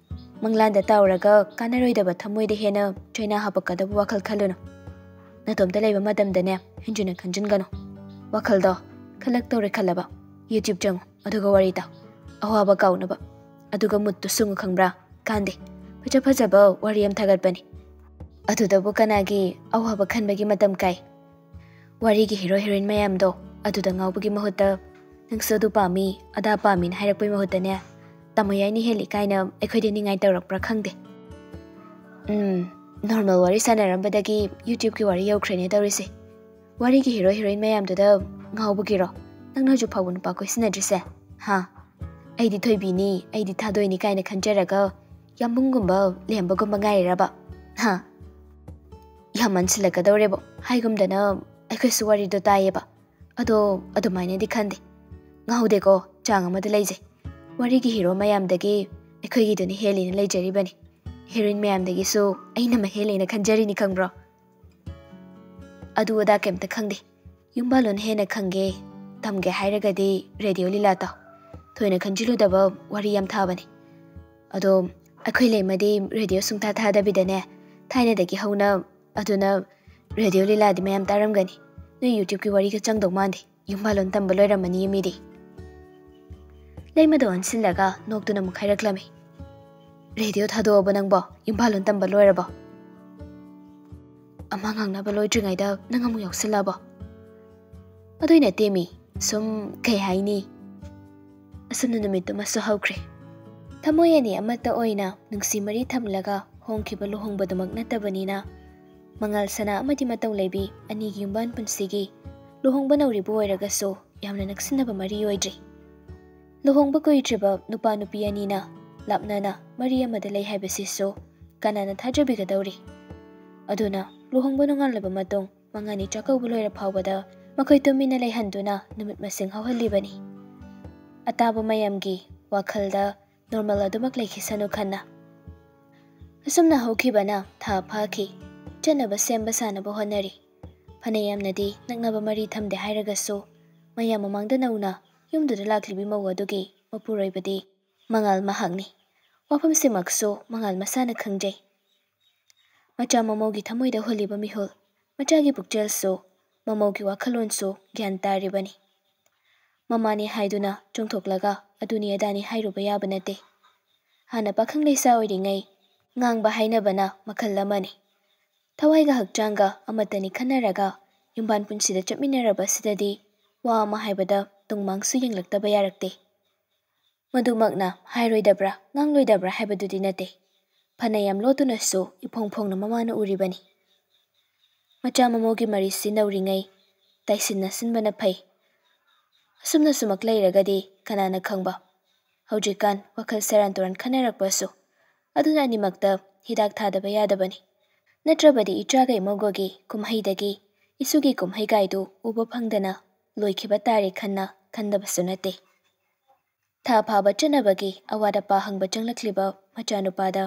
ꯃꯪꯂꯥꯟꯗ ꯇꯥꯎꯔꯒ ꯀꯥꯟꯅꯔꯣꯏꯗꯕ ꯊꯃꯣꯏꯗ ꯍꯦꯟꯅ ꯆꯩꯅꯥ ꯍꯥꯄꯛꯀꯗꯕ ꯋꯥꯈꯜ ꯈꯜꯂꯨꯅꯨ꯫ ꯅꯇꯣꯝꯇ ꯂꯩꯕ ꯃꯇꯝꯗꯅꯦ, ꯍꯦꯟꯖꯤꯟꯅ ꯈꯟꯖꯤꯟꯒꯅꯨ꯫ ꯋꯥꯈꯜꯗꯣ ꯈꯜꯂꯛꯇꯧꯔꯦ ꯈꯜꯂꯕ, YouTube ꯆꯪꯉꯨ, ꯑꯗꯨꯒ ꯋꯥꯔꯤ ꯇꯥꯎ꯫ ꯑꯋꯥꯕ ꯀꯥꯎꯅꯕ꯫ ꯑꯗꯨꯒ moodꯇꯨ ꯁꯨꯡꯉꯨ ꯈꯪꯕ꯭ꯔꯥ? ꯀꯥꯟꯗꯦ꯫ ꯐꯖ ꯐꯖꯕ ꯋꯥꯔꯤ ꯌꯥꯝ ꯊꯥꯒꯠꯄꯅꯤ꯫ ꯑꯗꯨꯗꯕꯨ ꯀꯅꯥꯒꯤ ꯑꯋꯥꯕ ꯈꯟꯕꯒꯤ ꯃꯇꯝ ꯀꯥꯏ?" ꯋꯥꯔꯤꯒꯤ hero heroine ꯃꯌꯥꯝꯗꯣ ꯑꯗꯨꯗ ꯉꯥꯎꯕꯒꯤ ꯃꯍꯨꯠꯇ, "ꯅꯪꯁꯨ ꯑꯗꯨ ꯄꯥꯝꯃꯤ, ꯑꯗꯥ ꯄꯥꯝꯃꯤꯅ" ꯍꯥꯏꯔꯛꯄꯒꯤ ꯃꯍꯨꯠꯇꯅꯦ, "ꯇꯥꯃꯣ ꯌꯥꯏꯅ ꯍꯦꯜꯂꯤ" ꯀꯥꯏꯅ ꯑꯩꯈꯣꯏꯗ ꯅꯤꯡꯉꯥꯏ ꯇꯧꯔꯛꯄ꯭ꯔꯥ ꯈꯪꯗꯦ꯫ ꯎꯝ, normal ꯋꯥꯔꯤ ꯁꯥꯟꯅꯔꯝꯕꯗꯒꯤ YouTubeꯀꯤ ꯋꯥꯔꯤ ꯌꯧꯈ꯭ꯔꯦꯅꯦ ꯇꯧꯔꯤꯁꯦ꯫ ꯋꯥꯔꯤꯒꯤ hero heroine ꯃꯌꯥꯝꯗꯨꯗ ꯉꯥꯎꯕꯒꯤꯔꯣ ꯅꯪꯅ ꯍꯧꯖꯤꯛ ꯐꯥꯎꯕ ꯅꯨꯄꯥ ꯀꯣꯏꯁꯤꯟꯅꯗ꯭ꯔꯤꯁꯦ? ꯍꯥ? "ꯑꯩꯗꯤ ꯊꯣꯏꯕꯤꯅꯤ, ꯑꯩꯗꯤ ꯊꯥꯗꯣꯏꯅꯤ" ꯀꯥꯏꯅ ꯈꯟꯖꯔꯒ ꯌꯥꯝꯕꯨꯡꯒꯨꯝꯕ ꯂꯦꯝꯕꯒꯨꯝꯕ ꯉꯥꯏꯔꯤꯔꯕ? ꯍꯥ? ꯌꯥꯝꯃꯟꯁꯤꯜꯂꯛꯀꯗꯧꯔꯦꯕꯣ꯫ ꯍꯥꯏꯒꯨꯝꯗꯅ ꯑꯩꯈꯣꯏꯁꯨ ꯋꯥꯔꯤꯗꯣ ꯇꯥꯏꯌꯦꯕ꯫ ꯑꯗꯣ ꯑꯗꯨꯃꯥꯏꯅꯗꯤ ꯈꯟꯗꯦ꯫ ꯉꯥꯎꯗꯦꯀꯣ, ꯆꯥꯡ ꯑꯃꯗ ꯂꯩꯖꯩ꯫ ꯋꯥꯔꯤꯒꯤ hero ꯃꯌꯥꯝꯗꯒꯤ ꯑꯩꯈꯣꯏꯒꯤꯗꯨꯅ ꯍꯦꯜꯂꯤꯅ ꯂꯩꯖꯔꯤꯕꯅꯤ꯫ Heroine ꯃꯌꯥꯝꯗꯒꯤꯁꯨ ꯑꯩꯅ ꯃꯍꯦꯜꯂꯦꯅ ꯈꯟꯖꯔꯤꯅꯤ ꯈꯪꯕ꯭ꯔꯣ? ꯑꯗꯨ ꯑꯗꯥ ꯀꯩꯝꯇ ꯈꯪꯗꯦ꯫ ꯌꯨꯝꯕꯥꯂꯣꯟ ꯍꯦꯟꯅ ꯈꯪꯒꯦ, ꯇꯝꯒꯦ ꯍꯥꯏꯔꯒꯗꯤ Radio ꯂꯤꯂꯥ ꯇꯥꯎ꯫ ꯊꯣꯏꯅ ꯈꯟꯖꯤꯜꯂꯨꯗꯕ ꯋꯥꯔꯤ ꯌꯥꯝ ꯊꯥꯕꯅꯤ꯫ ꯑꯗꯣ ꯑꯩꯈꯣꯏ ꯂꯩꯃꯗꯤ radio ꯁꯨꯡꯊꯥ ꯊꯥꯗꯕꯤꯗꯅꯦ, ꯊꯥꯏꯅꯗꯒꯤ ꯍꯧꯅ ꯑꯗꯨꯅ Radio ꯂꯤꯂꯥꯗꯤ ꯃꯌꯥꯝ ꯇꯥꯔꯝꯒꯅꯤ꯫ ꯅꯣꯏ YouTubeꯀꯤ ꯋꯥꯔꯤꯒ ꯆꯪꯗꯧ ꯃꯥꯟꯗꯦ꯫ ꯌꯨꯝꯕꯥꯂꯣꯟ ꯇꯝꯕ ꯂꯣꯏꯔꯝꯃꯅꯤ ꯃꯤꯗꯤ꯫ ꯂꯩꯃꯗ ꯑꯣꯟꯁꯤꯜꯂꯒ ꯅꯣꯛꯇꯨꯅ ꯑꯃꯨꯛ ꯍꯥꯏꯔꯛꯂꯝꯃꯤ꯫ "Radio ꯊꯥꯗꯣꯛꯑꯕꯣ ꯅꯪꯕꯣ? ꯌꯨꯝꯕꯥꯂꯣꯟ ꯇꯝꯕ ꯂꯣꯏꯔꯕꯣ?" ꯑꯃ ꯉꯥꯡꯅꯕ ꯂꯣꯏꯗ꯭ꯔꯤꯉꯩꯗ ꯅꯪ ꯑꯃꯨꯛ ꯌꯥꯎꯁꯤꯜꯂꯕꯣ? ꯑꯗꯨꯏ ꯅꯠꯇꯦ ꯃꯤ, ꯁꯨꯝ, ꯀꯩ ꯍꯥꯏꯅꯤ, ꯑꯁꯨꯝꯅ ꯅꯨꯃꯤꯠꯇꯨꯃꯁꯨ ꯍꯧꯈ꯭ꯔꯦ꯫ ꯊꯃꯣꯏ ꯑꯅꯤ ꯑꯃꯠꯇ ꯑꯣꯏꯅ ꯅꯨꯡꯁꯤ ꯃꯔꯤ ꯊꯝꯂꯒ ꯍꯣꯡꯈꯤꯕ ꯂꯨꯍꯣꯡꯕꯗꯨꯃꯛ ꯅꯠꯇꯕꯅꯤꯅ, ꯃꯉꯥꯜ ꯁꯅꯥ ꯑꯃꯗꯤ ꯃꯇꯧ ꯂꯩꯕꯤ ꯑꯅꯤꯒꯤ ꯌꯨꯝꯕꯥꯟ ꯄꯨꯟꯁꯤꯒꯤ ꯂꯨꯍꯣꯡꯕ ꯅꯧꯔꯤꯕ ꯑꯣꯏꯔꯒꯁꯨ ꯌꯥꯝꯅ ꯅꯛꯁꯤꯟꯅꯕ ꯃꯔꯤ ꯑꯣꯏꯗ꯭ꯔꯤ꯫ ꯂꯨꯍꯣꯡꯕ ꯀꯨꯏꯗ꯭ꯔꯤꯕ ꯅꯨꯄꯥ ꯅꯨꯄꯤ ꯑꯅꯤꯅ ꯂꯥꯞꯅꯅ ꯃꯔꯤ ꯑꯃꯗ ꯂꯩ ꯍꯥꯏꯕꯁꯤꯁꯨ ꯀꯅꯥꯅ ꯊꯥꯖꯕꯤꯒꯗꯧꯔꯤ? ꯑꯗꯨꯅ ꯂꯨꯍꯣꯡꯕ ꯅꯣꯡꯉꯥꯜꯂꯕ ꯃꯇꯨꯡ ꯃꯉꯥꯅꯤ ꯆꯥꯛꯀꯧꯕ ꯂꯣꯏꯔ ꯐꯥꯎꯕꯗ ꯃꯈꯣꯏ ꯇꯨꯃꯤꯟꯅ ꯂꯩꯍꯟꯗꯨꯅ ꯅꯨꯃꯤꯠ ꯃꯁꯤꯡ ꯍꯧꯍꯜꯂꯤꯕꯅꯤ꯫ ꯑꯇꯥꯕ ꯃꯌꯥꯝꯒꯤ ꯋꯥꯈꯜꯗ ꯅꯣꯔꯃꯦꯜ ꯑꯗꯨꯃꯛ ꯂꯩꯈꯤꯁꯅꯨ ꯈꯟꯅ꯫ ꯑꯁꯨꯝꯅ ꯍꯧꯈꯤꯕꯅ ꯊꯥ ꯐꯥꯈꯤ꯫ ꯆꯠꯅꯕ ꯁꯦꯝꯕ ꯁꯥꯅꯕ ꯍꯣꯠꯅꯔꯤ꯫ ꯐꯅ ꯌꯥꯝꯅꯗꯤ ꯅꯛꯅꯕ ꯃꯔꯤ ꯊꯝꯗꯦ ꯍꯥꯏꯔꯒꯁꯨ, ꯃꯌꯥꯝ ꯃꯃꯥꯡꯗ ꯅꯧꯅ ꯌꯨꯝꯗꯨꯗ ꯂꯥꯛꯂꯤꯕꯤ ꯃꯧ ꯑꯗꯨꯒꯤ ꯃꯄꯨꯔꯣꯏꯕꯗꯤ ꯃꯉꯥꯜ ꯃꯍꯥꯛꯅꯤ꯫ ꯋꯥꯐꯝꯁꯤꯃꯛꯁꯨ ꯃꯉꯥꯜ ꯃꯁꯥꯅ ꯈꯪꯖꯩ꯫ ꯃꯆꯥ ꯃꯃꯧꯒꯤ ꯊꯃꯣꯏꯗ ꯍꯨꯜꯂꯤꯕ ꯃꯤꯍꯨꯜ, ꯃꯆꯥꯒꯤ ꯄꯨꯛꯆꯦꯜꯁꯨ, ꯃꯃꯧꯒꯤ ꯋꯥꯈꯜꯂꯣꯟꯁꯨ ꯒ꯭ꯌꯥꯟ ꯇꯥꯔꯤꯕꯅꯤ꯫ ꯃꯃꯥꯅꯤ ꯍꯥꯏꯗꯨꯅ ꯆꯣꯡꯊꯣꯛꯂꯒ ꯑꯗꯨꯅꯤ ꯑꯗꯥꯅꯤ ꯍꯥꯏꯔꯨꯕ ꯌꯥꯕ ꯅꯠꯇꯦ꯫ ꯍꯥꯟꯅ ꯄꯥꯈꯪ ꯂꯩꯁꯥ ꯑꯣꯏꯔꯤꯉꯩ ꯉꯥꯡꯕ ꯍꯥꯏꯅꯕꯅ ꯃꯈꯜ ꯑꯃꯅꯤ꯫ ꯊꯋꯥꯏꯒ ꯍꯛꯆꯥꯡꯒ ꯑꯃꯠꯇꯅꯤ ꯈꯟꯅꯔꯒ ꯌꯨꯝꯕꯥꯟ ꯄꯨꯟꯁꯤꯗ ꯆꯠꯃꯤꯟꯅꯔꯕꯁꯤꯗꯗꯤ ꯋꯥ ꯑꯃ ꯍꯥꯏꯕꯗ ꯇꯨꯡꯃꯥꯡꯁꯨ ꯌꯦꯡꯂꯛꯇꯕ ꯌꯥꯔꯛꯇꯦ꯫ ꯃꯗꯨꯃꯛꯅ ꯍꯥꯏꯔꯣꯏꯗꯕ꯭ꯔꯥ ꯉꯥꯡꯂꯣꯏꯗꯕ꯭ꯔꯥ ꯍꯥꯏꯕꯗꯨꯗꯤ ꯅꯠꯇꯦ꯫ ꯐꯅ ꯌꯥꯝ ꯂꯣꯠꯇꯨꯅꯁꯨ ꯏꯐꯣꯡ ꯐꯣꯡꯅ ꯃꯃꯥꯅ ꯎꯔꯤꯕꯅꯤ꯫ ꯃꯆꯥ ꯃꯃꯧꯒꯤ ꯃꯔꯤꯁꯤ ꯅꯧꯔꯤꯉꯩ ꯇꯥꯏꯁꯤꯟ ꯅꯥꯁꯤꯟꯕꯅ ꯐꯩ꯫ ꯑꯁꯨꯝꯅꯁꯨꯃꯛ ꯂꯩꯔꯒꯗꯤ ꯀꯅꯥꯅ ꯈꯪꯕ? ꯍꯧꯖꯤꯛꯀꯥꯟ ꯋꯥꯈꯜ ꯁꯦꯔꯥꯟ ꯇꯨꯔꯥꯟ ꯈꯟꯅꯔꯛꯄꯁꯨ꯫ ꯑꯗꯨꯅ ꯑꯅꯤꯃꯛꯇ ꯍꯤꯗꯥꯛ ꯊꯥꯗꯕ ꯌꯥꯗꯕꯅꯤ꯫ ꯅꯠꯇ꯭ꯔꯕꯗꯤ ꯏꯆꯥꯒ ꯏꯃꯧꯒꯒꯤ ꯀꯨꯝꯍꯩꯗꯒꯤ ꯏꯁꯨꯒꯤ ꯀꯨꯝꯍꯩ ꯀꯥꯏꯗꯨ ꯎꯕ ꯐꯪꯗꯅ ꯂꯣꯏꯈꯤꯕ ꯇꯥꯔꯦ ꯈꯟꯅ ꯈꯟꯗꯕꯁꯨ ꯅꯠꯇꯦ꯫ ꯊꯥ ꯐꯥꯕ ꯆꯠꯅꯕꯒꯤ ꯑꯋꯥꯠ ꯑꯄꯥ ꯍꯪꯕ ꯆꯪꯂꯛꯂꯤꯕ ꯃꯆꯥꯅꯨꯄꯥꯗ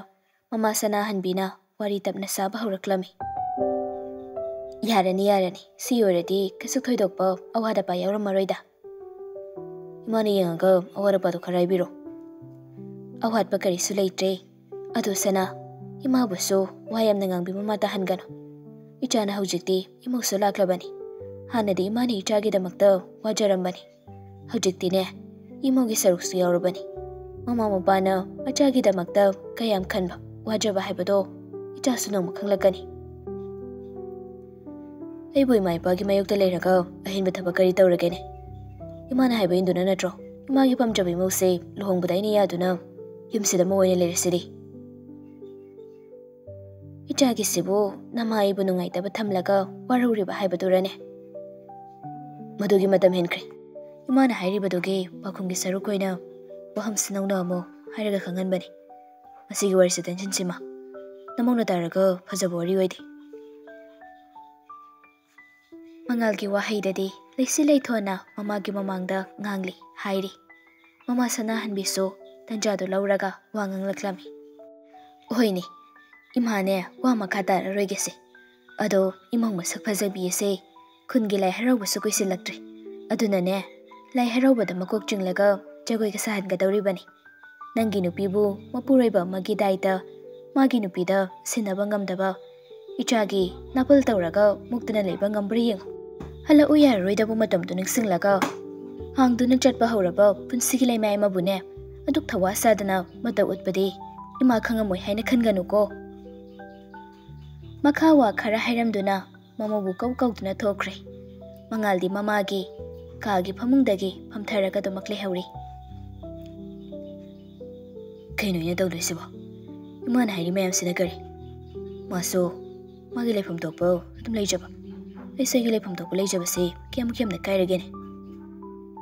ꯃꯃꯥ ꯁꯅꯥꯍꯟꯕꯤꯅ ꯋꯥꯔꯤ ꯇꯞꯅ ꯁꯥꯕ ꯍꯧꯔꯛꯂꯝꯃꯤ꯫ "ꯌꯥꯔꯅꯤ, ꯌꯥꯔꯅꯤ, ꯁꯤ ꯑꯣꯏꯔꯗꯤ ꯀꯩꯁꯨ ꯊꯣꯏꯗꯣꯛꯄ ꯑꯋꯥꯠ ꯑꯄꯥ ꯌꯥꯎꯔꯝꯃꯔꯣꯏꯗ꯫ ꯏꯃꯥꯅ ꯌꯦꯡꯉꯒ ꯑꯋꯥꯠ ꯑꯄꯥꯗꯣ ꯈꯔ ꯍꯥꯏꯕꯤꯔꯣ꯫" "ꯑꯋꯥꯠꯄ ꯀꯔꯤꯁꯨ ꯂꯩꯇ꯭ꯔꯦ꯫ ꯑꯗꯨ ꯁꯅꯥ, ꯏꯃꯥꯕꯨꯁꯨ ꯋꯥ ꯌꯥꯝꯅ ꯉꯥꯡꯕꯤ ꯃꯃꯥ ꯇꯥꯍꯟꯒꯅꯨ꯫ ꯏꯆꯥꯅ ꯍꯧꯖꯤꯛꯇꯤ ꯏꯃꯧꯁꯨ ꯂꯥꯛꯂꯕꯅꯤ꯫ ꯍꯥꯟꯅꯗꯤ ꯏꯃꯥꯅ ꯏꯆꯥꯒꯤꯗꯃꯛꯇ ꯋꯥꯖꯔꯝꯕꯅꯤ꯫ ꯍꯧꯖꯤꯛꯇꯤꯅꯦ, ꯏꯃꯧꯒꯤ ꯁꯔꯨꯛꯁꯨ ꯌꯥꯎꯔꯕꯅꯤ꯫ ꯃꯃꯥ ꯃꯄꯥꯅ ꯃꯆꯥꯒꯤꯗꯃꯛꯇ ꯀꯌꯥꯝ ꯈꯟꯕ, ꯋꯥꯖꯕ ꯍꯥꯏꯕꯗꯣ ꯏꯆꯥꯁꯨ ꯅꯣꯡꯃ ꯈꯪꯂꯛꯀꯅꯤ꯫" "ꯑꯩꯕꯨ ꯏꯃꯥ ꯏꯄꯥꯒꯤ ꯃꯥꯌꯣꯛꯇ ꯂꯩꯔꯒ ꯑꯍꯦꯟꯕ ꯊꯕꯛ ꯀꯔꯤ ꯇꯧꯔꯒꯦꯅꯦ? ꯏꯃꯥꯅ ꯍꯥꯏꯕ ꯏꯟꯗꯨꯅ ꯅꯠꯇ꯭ꯔꯣ ꯏꯃꯥꯒꯤ ꯄꯥꯝꯖꯕ ꯏꯃꯧꯁꯦ ꯂꯨꯍꯣꯡꯕꯗ ꯑꯩꯅ ꯌꯥꯗꯨꯅ ꯌꯨꯝꯁꯤꯗ ꯑꯃ ꯑꯣꯏꯅ ꯂꯩꯔꯁꯤꯗꯤ? ꯏꯆꯥꯒꯤꯁꯤꯕꯨ ꯅꯃꯥ ꯑꯩꯕꯨ ꯅꯨꯡꯉꯥꯏꯇꯕ ꯊꯝꯂꯒ ꯋꯥꯔꯧꯔꯤꯕ ꯍꯥꯏꯕꯗꯨꯔꯅꯦ? ꯃꯗꯨꯒꯤ ꯃꯇꯝ ꯍꯦꯟꯈ꯭ꯔꯦ꯫ ꯏꯃꯥꯅ ꯍꯥꯏꯔꯤꯕꯗꯨꯒꯤ ꯄꯥꯎꯈꯨꯝꯒꯤ ꯁꯔꯨꯛ ꯑꯣꯏꯅ ꯋꯥꯍꯪꯁꯤ ꯅꯧꯅ ꯑꯃꯨꯛ ꯍꯥꯏꯔꯒ ꯈꯪꯍꯟꯕꯅꯤ꯫ ꯃꯁꯤꯒꯤ ꯋꯥꯔꯤꯁꯤ ꯇꯦꯟꯁꯤꯟꯁꯤꯃ꯫ ꯅꯃꯧꯅ ꯇꯥꯔꯒ ꯐꯖꯕ ꯋꯥꯔꯤ ꯑꯣꯏꯗꯦ꯫ ꯃꯉꯥꯜꯒꯤ ꯋꯥꯍꯩꯗꯗꯤ ꯂꯩꯁꯤ ꯂꯩꯊꯣꯟꯅ ꯃꯃꯥꯒꯤ ꯃꯃꯥꯡꯗ ꯉꯥꯡꯂꯤ ꯍꯥꯏꯔꯤ꯫ ꯃꯃꯥ ꯁꯅꯥꯍꯟꯕꯤꯁꯨ ꯇꯟꯖꯥꯗꯨ ꯂꯧꯔꯒ ꯋꯥ ꯉꯥꯡꯂꯛꯂꯝꯃꯤ꯫ ꯍꯣꯏꯅꯦ, ꯏꯃꯥꯅꯦ, ꯋꯥ ꯃꯈꯥ ꯇꯥꯔꯔꯣꯏꯒꯦꯁꯦ꯫ ꯑꯗꯣ ꯏꯃꯧ ꯃꯁꯛ ꯐꯖꯕꯤ ꯑꯁꯦ ꯈꯨꯟꯒꯤ ꯂꯥꯏ ꯍꯔꯥꯎꯕꯁꯨ ꯀꯨꯏꯁꯤꯜꯂꯛꯇ꯭ꯔꯦ꯫ ꯑꯗꯨꯅꯅꯦ, ꯂꯥꯏ ꯍꯔꯥꯎꯕꯗ ꯃꯀꯣꯛ ꯆꯤꯡꯂꯒ ꯖꯒꯣꯏꯒ ꯁꯥꯍꯟꯒꯗꯧꯔꯤꯕꯅꯤ꯫ ꯅꯪꯒꯤ ꯅꯨꯄꯤꯕꯨ ꯃꯄꯨꯔꯣꯏꯕ ꯑꯃꯒꯤ ꯗꯥꯏꯇ ꯃꯥꯒꯤ ꯅꯨꯄꯤꯗ ꯁꯤꯟꯅꯕ ꯉꯝꯗꯕ ꯏꯆꯥꯒꯤ ꯅꯥꯄꯜ ꯇꯧꯔꯒ ꯃꯨꯛꯇꯅ ꯂꯩꯕ ꯉꯝꯕ꯭ꯔꯥ ꯌꯦꯡꯉꯨ꯫ ꯍꯜꯂꯛꯎ ꯌꯥꯔꯔꯣꯏꯗꯕ ꯃꯇꯝꯗꯨ ꯅꯤꯡꯁꯤꯡꯂꯒ ꯍꯥꯡꯗꯨꯅ ꯆꯠꯄ ꯍꯧꯔꯕ ꯄꯨꯟꯁꯤꯒꯤ ꯂꯩꯃꯥꯏ ꯑꯃꯕꯨꯅꯦ, ꯑꯗꯨꯛ ꯊꯋꯥ ꯁꯥꯗꯅ ꯃꯇꯧ ꯎꯠꯄꯗꯤ ꯏꯃꯥ ꯈꯪꯉꯝꯃꯣꯏ ꯍꯥꯏꯅ ꯈꯟꯒꯅꯨꯀꯣ꯫ ꯃꯈꯥ ꯋꯥ ꯈꯔ ꯍꯥꯏꯔꯝꯗꯨꯅ ꯃꯃꯧꯕꯨ ꯀꯧ ꯀꯧꯗꯨꯅ ꯊꯣꯛꯈ꯭ꯔꯦ꯫ ꯃꯉꯥꯜꯗꯤ ꯃꯃꯥꯒꯤ ꯀꯥꯒꯤ ꯐꯃꯨꯡꯗꯒꯤ ꯐꯝꯊꯔꯒ ꯑꯗꯨꯃꯛ ꯂꯩꯍꯧꯔꯤ꯫ ꯀꯩꯅꯣ ꯑꯩꯅ ꯇꯧꯗꯣꯏꯁꯤꯕꯣ? ꯏꯃꯥꯅ ꯍꯥꯏꯔꯤ ꯃꯌꯥꯝꯁꯤꯅ ꯀꯔꯤ? ꯃꯥꯁꯨ ꯃꯥꯒꯤ ꯂꯩꯐꯝ ꯊꯣꯛꯄ ꯑꯗꯨꯝ ꯂꯩꯖꯕ꯫ ꯑꯩꯁꯨ ꯑꯩꯒꯤ ꯂꯩꯐꯝ ꯊꯣꯛꯄ ꯂꯩꯖꯕꯁꯤ ꯀꯌꯥꯝ ꯀꯌꯥꯝꯅ ꯀꯥꯏꯔꯒꯦꯅꯦ?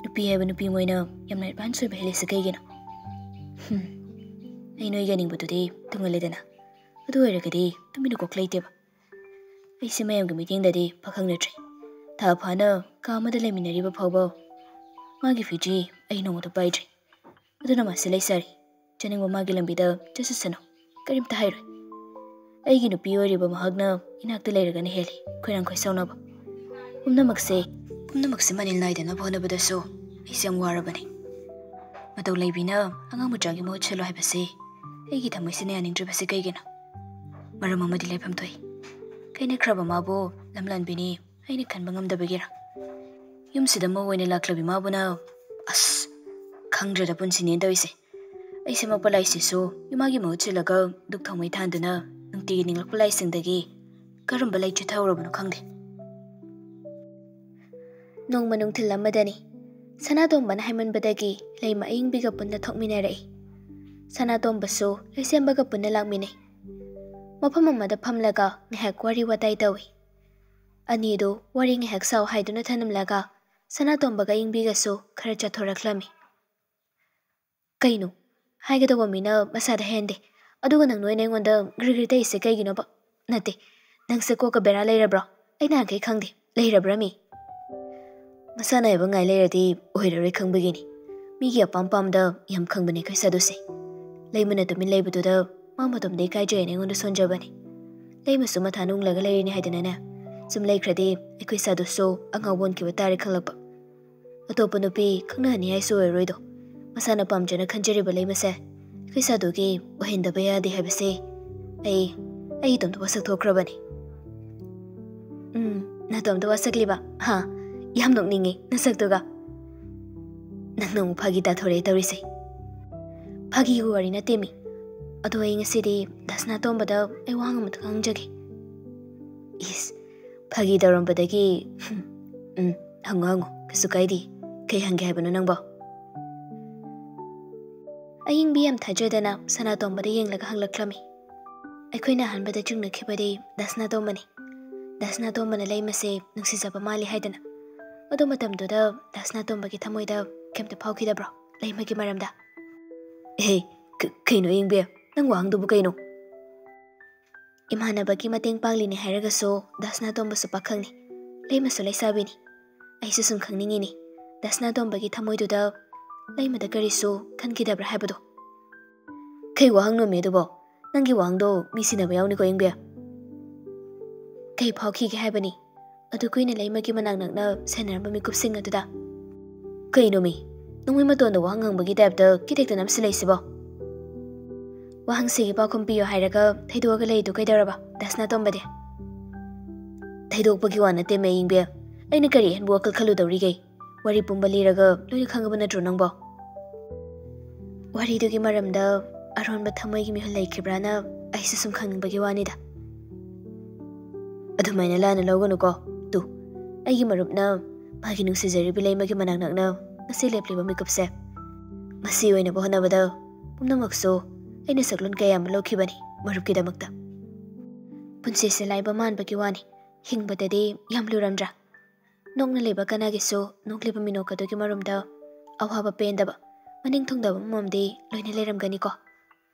ꯅꯨꯄꯤ ꯍꯥꯏꯕ ꯅꯨꯄꯤ ꯃꯣꯏꯅ ꯌꯥꯝꯅ ꯑꯦꯗꯚꯥꯟꯁ ꯑꯣꯏꯕ ꯍꯦꯜꯂꯤꯁꯤ ꯀꯩꯒꯤꯅꯣ? ꯍꯨꯝ, ꯑꯩ ꯅꯣꯏ ꯌꯥꯅꯤꯡꯕꯗꯨꯗꯤ ꯇꯨꯡꯍꯜꯂꯦꯗꯅ꯫ ꯑꯗꯨ ꯑꯣꯏꯔꯒꯗꯤ ꯇꯨꯃꯤꯟꯅ ꯀꯣꯛ ꯂꯩꯇꯦꯕ꯫ ꯑꯩꯁꯦ ꯃꯌꯥꯝꯒꯤ ꯃꯤꯠꯌꯦꯡꯗꯗꯤ ꯄꯥꯈꯪ ꯅꯠꯇ꯭ꯔꯦ꯫ ꯊꯥ ꯐꯥꯅ ꯀꯥ ꯑꯃꯗ ꯂꯩꯃꯤꯟꯅꯔꯤꯕ ꯐꯥꯎꯕ ꯃꯥꯒꯤ ꯐꯤꯖꯤ ꯑꯩ ꯅꯣꯡꯃꯇ ꯄꯥꯏꯗ꯭ꯔꯤ꯫ ꯑꯗꯨꯅ ꯃꯥꯁꯤ ꯂꯩꯁꯥꯔꯤ꯫ ꯆꯥꯅꯤꯡꯕ ꯃꯥꯒꯤ ꯂꯝꯕꯤꯗ ꯆꯠꯆꯁꯅꯨ꯫ ꯀꯔꯤꯝꯇ ꯍꯥꯏꯔꯣꯏ꯫ ꯑꯩꯒꯤ ꯅꯨꯄꯤ ꯑꯣꯏꯔꯤꯕ ꯃꯍꯥꯛꯅ ꯏꯅꯥꯛꯇ ꯂꯩꯔꯒꯅ ꯍꯦꯜꯂꯤ ꯈꯣꯏꯔꯥꯡ ꯈꯣꯏꯁꯥꯎꯅꯕ꯫ ꯄꯨꯝꯅꯃꯛꯁꯦ, ꯄꯨꯝꯅꯃꯛꯁꯦ ꯃꯅꯤꯜ ꯅꯥꯏꯗꯅꯕ ꯍꯣꯠꯅꯕꯗꯁꯨ ꯑꯩꯁꯦ ꯌꯥꯝ ꯋꯥꯔꯕꯅꯤ꯫ ꯃꯇꯧ ꯂꯩꯕꯤꯅ ꯑꯉꯥꯡ ꯃꯆꯥꯒꯤ ꯃꯍꯨꯠ ꯁꯤꯜꯂꯣ ꯍꯥꯏꯕꯁꯦ ꯑꯩꯒꯤ ꯊꯃꯣꯏꯁꯤꯅ ꯌꯥꯅꯤꯡꯗ꯭ꯔꯤꯕꯁꯤ ꯀꯩꯒꯤꯅꯣ? ꯃꯔꯝ ꯑꯃꯗꯤ ꯂꯩꯐꯝ ꯊꯣꯛꯏ꯫ ꯀꯩꯅꯈ꯭ꯔꯕ ꯃꯥꯕꯨ ꯂꯝꯂꯥꯟꯕꯤꯅꯤ ꯑꯩꯅ ꯈꯟꯕ ꯉꯝꯗꯕꯒꯤꯔ? ꯌꯨꯝꯁꯤꯗ ꯃꯧ ꯑꯣꯏꯅ ꯂꯥꯛꯂꯕꯤ ꯃꯥꯕꯨꯅ, ꯑꯁ, ꯈꯪꯗ꯭ꯔꯦꯗ ꯄꯨꯟꯁꯤꯅꯦꯅ ꯇꯧꯔꯤꯁꯦ꯫ ꯑꯩ ꯁꯦꯝꯃꯛꯄ ꯂꯥꯏꯁꯤꯁꯨ ꯏꯃꯥꯒꯤ ꯃꯍꯨꯠ ꯁꯤꯜꯂꯒ ꯗꯨꯛ ꯊꯥꯎꯃꯩ ꯊꯥꯟꯗꯨꯅ ꯅꯨꯡꯇꯤꯒꯤ ꯅꯤꯡꯂꯛꯄ ꯂꯥꯏꯁꯤꯡꯗꯒꯤ ꯀꯔꯝꯕ ꯂꯩ ꯆꯤꯠꯊꯍꯧꯔꯕꯅꯣ ꯈꯪꯗꯦ꯫ ꯅꯣꯡꯃ ꯅꯨꯡꯊꯤꯜ ꯑꯃꯗꯅꯤ꯫ ꯁꯅꯥꯇꯣꯝꯕꯅ ꯍꯥꯏꯃꯟꯕꯗꯒꯤ ꯂꯩꯃ ꯑꯏꯪꯕꯤꯒ ꯄꯨꯟꯅ ꯊꯣꯛꯃꯤꯟꯅꯔꯛꯏ꯫ ꯁꯅꯥꯇꯣꯝꯕꯁꯨ ꯂꯩꯁꯦꯝꯕꯒ ꯄꯨꯟꯅ ꯂꯥꯛꯃꯤꯟꯅꯩ꯫ ꯃꯐꯝ ꯑꯃꯗ ꯐꯝꯂꯒ ꯉꯥꯏꯍꯥꯛ ꯋꯥꯔꯤ ꯋꯥꯇꯥꯏ ꯇꯧꯏ꯫ ꯑꯅꯤꯗꯨ ꯋꯥꯔꯤ ꯉꯥꯏꯍꯥꯛ ꯁꯥꯎ ꯍꯥꯏꯗꯨꯅ ꯊꯅꯝꯂꯒ ꯁꯅꯥꯇꯣꯝꯕꯒ ꯑꯏꯪꯕꯤꯒꯁꯨ ꯈꯔ ꯆꯠꯊꯣꯔꯛꯂꯝꯃꯤ꯫ "ꯀꯩꯅꯣ? ꯍꯥꯏꯒꯗꯧꯕ ꯃꯤꯅ ꯃꯁꯥꯗ ꯍꯦꯟꯗꯦ, ꯑꯗꯨꯒ ꯅꯪ ꯅꯣꯏꯅ ꯑꯩꯉꯣꯟꯗ ꯒ꯭ꯔꯤꯒ꯭ꯔꯤ ꯇꯧꯏꯁꯦ ꯀꯩꯒꯤꯅꯣꯕ? ꯅꯠꯇꯦ, ꯅꯪꯁꯦ ꯀꯣꯛꯀ ꯕꯦꯔꯥ ꯂꯩꯔꯕ꯭ꯔꯣ? ꯑꯩ ꯅꯍꯥꯟꯈꯩ ꯈꯪꯗꯦ, ꯂꯩꯔꯕ꯭ꯔꯥ ꯃꯤ?" "ꯃꯁꯥꯅ ꯍꯥꯏꯕ ꯉꯥꯏ ꯂꯩꯔꯗꯤ ꯑꯣꯏꯔꯔꯣꯏ ꯈꯪꯕꯒꯤꯅꯤ꯫ ꯃꯤꯒꯤ ꯑꯄꯥꯝ ꯄꯥꯝꯗ ꯌꯥꯝ ꯈꯪꯕꯅꯦ ꯑꯩꯈꯣꯏ ꯁꯥꯗꯨꯁꯦ꯫ ꯂꯩꯃꯅ ꯇꯨꯃꯤꯟ ꯂꯩꯕꯗꯨꯗ ꯃꯥ ꯃꯇꯣꯝꯗ ꯏꯀꯥꯏꯖꯩꯅ ꯑꯩꯉꯣꯟꯗ ꯁꯣꯟꯖꯕꯅꯤ꯫ ꯂꯩꯃꯁꯨ ꯃꯊꯥ ꯅꯨꯡꯂꯒ ꯂꯩꯔꯤꯅꯤ ꯍꯥꯏꯗꯅꯅꯦ꯫ ꯁꯨꯝ ꯂꯩꯈ꯭ꯔꯗꯤ ꯑꯩꯈꯣꯏ ꯁꯥꯗꯨꯁꯨ ꯑꯉꯥꯎꯕ ꯑꯣꯟꯈꯤꯕ ꯇꯥꯔꯦ ꯈꯪꯂꯛꯄ꯫ ꯑꯇꯣꯞꯄ ꯅꯨꯄꯤ ꯈꯪꯅꯍꯟꯅꯤꯡꯉꯥꯏꯁꯨ ꯑꯣꯏꯔꯣꯏꯗꯣ꯫ ꯃꯁꯥꯅ ꯄꯥꯝꯖꯅ ꯈꯟꯖꯔꯤꯕ ꯂꯩꯃꯁꯦ ꯑꯩꯈꯣꯏ ꯁꯥꯗꯨꯒꯤ ꯑꯣꯏꯍꯟꯗꯕ ꯌꯥꯗꯦ ꯍꯥꯏꯕꯁꯦ ꯑꯩ, ꯑꯩ ꯏꯇꯣꯝꯇ ꯋꯥꯁꯛ ꯊꯣꯛꯈ꯭ꯔꯕꯅꯤ꯫" "ꯎꯝ, ꯅꯇꯣꯝꯇ ꯋꯥꯁꯛꯂꯤꯕ? ꯍꯥ, ꯌꯥꯝ ꯅꯣꯛꯅꯤꯡꯉꯤ ꯅꯁꯛꯇꯨꯒ꯫ ꯅꯪꯅ ꯑꯃꯨꯛ ꯐꯥꯒꯤ ꯇꯥꯊꯣꯔꯛꯑꯦ ꯇꯧꯔꯤꯁꯦ꯫" "ꯐꯥꯒꯤꯒꯤ ꯋꯥꯔꯤ ꯅꯠꯇꯦꯃꯤ꯫ ꯑꯗꯣ ꯑꯩ ꯉꯁꯤꯗꯤ ꯗꯥ ꯁꯅꯥꯇꯣꯝꯕꯗ ꯑꯩ ꯋꯥꯍꯪ ꯑꯃꯇꯪ ꯍꯪꯖꯒꯦ꯫" "ꯏꯁ, ꯐꯥꯒꯤ ꯇꯧꯔꯝꯕꯗꯒꯤ, ꯎꯝ, ꯍꯪꯉꯣ ꯍꯪꯉꯣ, ꯀꯩꯁꯨ ꯀꯥꯏꯗꯦ꯫ ꯀꯩ ꯍꯪꯒꯦ ꯍꯥꯏꯕꯅꯣ ꯅꯪꯕꯣ?" ꯑꯏꯪꯕꯤ ꯌꯥꯝ ꯊꯥꯖꯗꯅ ꯁꯅꯥꯇꯣꯝꯕꯗ ꯌꯦꯡꯂꯒ ꯍꯪꯂꯛꯂꯝꯃꯤ꯫ "ꯑꯩꯈꯣꯏꯅ ꯑꯍꯥꯟꯕꯗ ꯆꯤꯡꯅꯈꯤꯕꯗꯤ ꯗꯥ ꯁꯅꯥꯇꯣꯝꯕꯅꯤ꯫ ꯗꯥ ꯁꯅꯥꯇꯣꯝꯕꯅ ꯂꯩꯃꯁꯦ ꯅꯨꯡꯁꯤꯖꯕ ꯃꯥꯜꯂꯤ ꯍꯥꯏꯗꯅ꯫ ꯑꯗꯨ ꯃꯇꯝꯗꯨꯗ ꯗꯥ ꯁꯅꯥꯇꯣꯝꯕꯒꯤ ꯊꯃꯣꯏꯗ ꯀꯩꯝꯇ ꯐꯥꯎꯈꯤꯗꯕ꯭ꯔꯣ ꯂꯩꯃꯒꯤ ꯃꯔꯝꯗ?" "ꯑꯦꯍꯦ, ꯀ-, ꯀꯩꯅꯣ ꯑꯏꯪꯕꯤ? ꯅꯪ ꯋꯥꯍꯪꯗꯨꯕꯨ ꯀꯩꯅꯣ?" "ꯏꯃꯥꯟꯅꯕꯒꯤ ꯃꯇꯦꯡ ꯄꯥꯡꯂꯤꯅꯦ ꯍꯥꯏꯔꯒꯁꯨ ꯗꯥ ꯁꯅꯥꯇꯣꯝꯕꯁꯨ ꯄꯥꯈꯪꯅꯤ, ꯂꯩꯃꯁꯨ ꯂꯩꯁꯥꯕꯤꯅꯤ꯫ ꯑꯩꯁꯨ ꯁꯨꯝ ꯈꯪꯅꯤꯡꯉꯤꯅꯤ, ꯗꯥ ꯁꯅꯥꯇꯣꯝꯕꯒꯤ ꯊꯃꯣꯏꯗꯨꯗ ꯂꯩꯃꯗ ꯀꯔꯤꯁꯨ ꯈꯟꯈꯤꯗꯕ꯭ꯔꯥ ꯍꯥꯏꯕꯗꯣ꯫" "ꯀꯩ ꯋꯥꯍꯪꯅꯣꯃꯤ ꯑꯗꯨꯕꯣ? ꯅꯪꯒꯤ ꯋꯥꯍꯪꯗꯣ ꯃꯤ ꯁꯤꯟꯅꯕ ꯌꯥꯎꯅꯤꯀꯣ ꯏꯪꯕꯤ꯫" "ꯀꯩ ꯐꯥꯎꯈꯤꯒꯦ ꯍꯥꯏꯕꯅꯤ, ꯑꯗꯨ ꯀꯨꯏꯅ ꯂꯩꯃꯒꯤ ꯃꯅꯥꯛ ꯅꯛꯅ ꯁꯦꯟꯅꯔꯝꯕ ꯃꯤꯀꯨꯞꯁꯤꯡ ꯑꯗꯨꯗ?" "ꯀꯩꯅꯣꯃꯤ, ꯅꯣꯡꯃꯩ ꯃꯇꯣꯟꯗ ꯋꯥꯍꯪ ꯍꯪꯕꯒꯤ ꯇꯥꯏꯞꯇ ꯀꯤꯇꯦꯛꯇ ꯅꯝꯁꯤꯜꯂꯛꯏꯁꯤꯕꯣ?" "ꯋꯥꯍꯪꯁꯤꯒꯤ ꯄꯥꯎꯈꯨꯝ ꯄꯤꯌꯨ ꯍꯥꯏꯔꯒ ꯊꯩꯗꯣꯛꯑꯒ ꯂꯩꯗꯨ ꯀꯩꯗꯧꯔꯕ, ꯗꯥ ꯁꯅꯥꯇꯣꯝꯕꯗꯤ?" "ꯊꯩꯗꯣꯛꯄꯒꯤ ꯋꯥ ꯅꯠꯇꯦ ꯃꯌꯤꯡꯕꯦꯝ, ꯑꯩꯅ ꯀꯔꯤ ꯑꯍꯦꯟꯕ ꯋꯥꯈꯜ ꯈꯜꯂꯨꯗꯧꯔꯤꯒꯦ? ꯋꯥꯔꯤ ꯄꯨꯝꯕ ꯂꯤꯔꯒ ꯂꯣꯏꯅ ꯈꯪꯉꯕ ꯅꯠꯇ꯭ꯔꯣ ꯅꯪꯕꯣ?" "ꯋꯥꯔꯤꯗꯨꯒꯤ ꯃꯔꯝꯗ ꯑꯔꯣꯟꯕ ꯊꯃꯣꯏꯒꯤ ꯃꯤꯍꯨꯜ ꯂꯩꯈꯤꯕ꯭ꯔꯥꯅ ꯑꯩꯁꯨ ꯁꯨꯝ ꯈꯪꯅꯤꯡꯕꯒꯤ ꯋꯥꯅꯤꯗ꯫" "ꯑꯗꯨꯃꯥꯏꯅ ꯂꯥꯟꯅ ꯂꯧꯒꯅꯨꯀꯣ꯫ ꯇꯨ, ꯑꯩꯒꯤ ꯃꯔꯨꯞꯅ ꯃꯥꯒꯤ ꯅꯨꯡꯁꯤꯖꯔꯤꯕꯤ ꯂꯩꯃꯒꯤ ꯃꯅꯥꯛ ꯅꯛꯅ ꯉꯁꯤ ꯂꯦꯞꯂꯤꯕ ꯃꯤꯀꯨꯞꯁꯦ꯫ ꯃꯁꯤ ꯑꯣꯏꯅꯕ ꯍꯣꯠꯅꯕꯗ ꯄꯨꯝꯅꯃꯛꯁꯨ ꯑꯩꯅ ꯁꯛꯂꯣꯟ ꯀꯌꯥ ꯑꯃ ꯂꯧꯈꯤꯕꯅꯤ ꯃꯔꯨꯞꯀꯤꯗꯃꯛꯇ꯫ ꯄꯨꯟꯁꯤꯁꯦ ꯂꯥꯏꯕ ꯃꯥꯟꯕꯒꯤ ꯋꯥꯅꯤ, ꯍꯤꯡꯕꯗꯗꯤ ꯌꯥꯝ ꯂꯨꯔꯝꯗ꯭ꯔꯥ? ꯅꯣꯛꯅ ꯂꯩꯕ ꯀꯅꯥꯒꯤꯁꯨ ꯅꯣꯛꯂꯤꯕ ꯃꯤꯅꯣꯛ ꯑꯗꯨꯒꯤ ꯃꯔꯨꯝꯗ ꯑꯋꯥꯕ ꯄꯦꯟꯗꯕ, ꯃꯅꯤꯡ ꯊꯨꯡꯗꯕ ꯑꯃꯃꯝꯗꯤ ꯂꯣꯏꯅ ꯂꯩꯔꯝꯒꯅꯤꯀꯣ꯫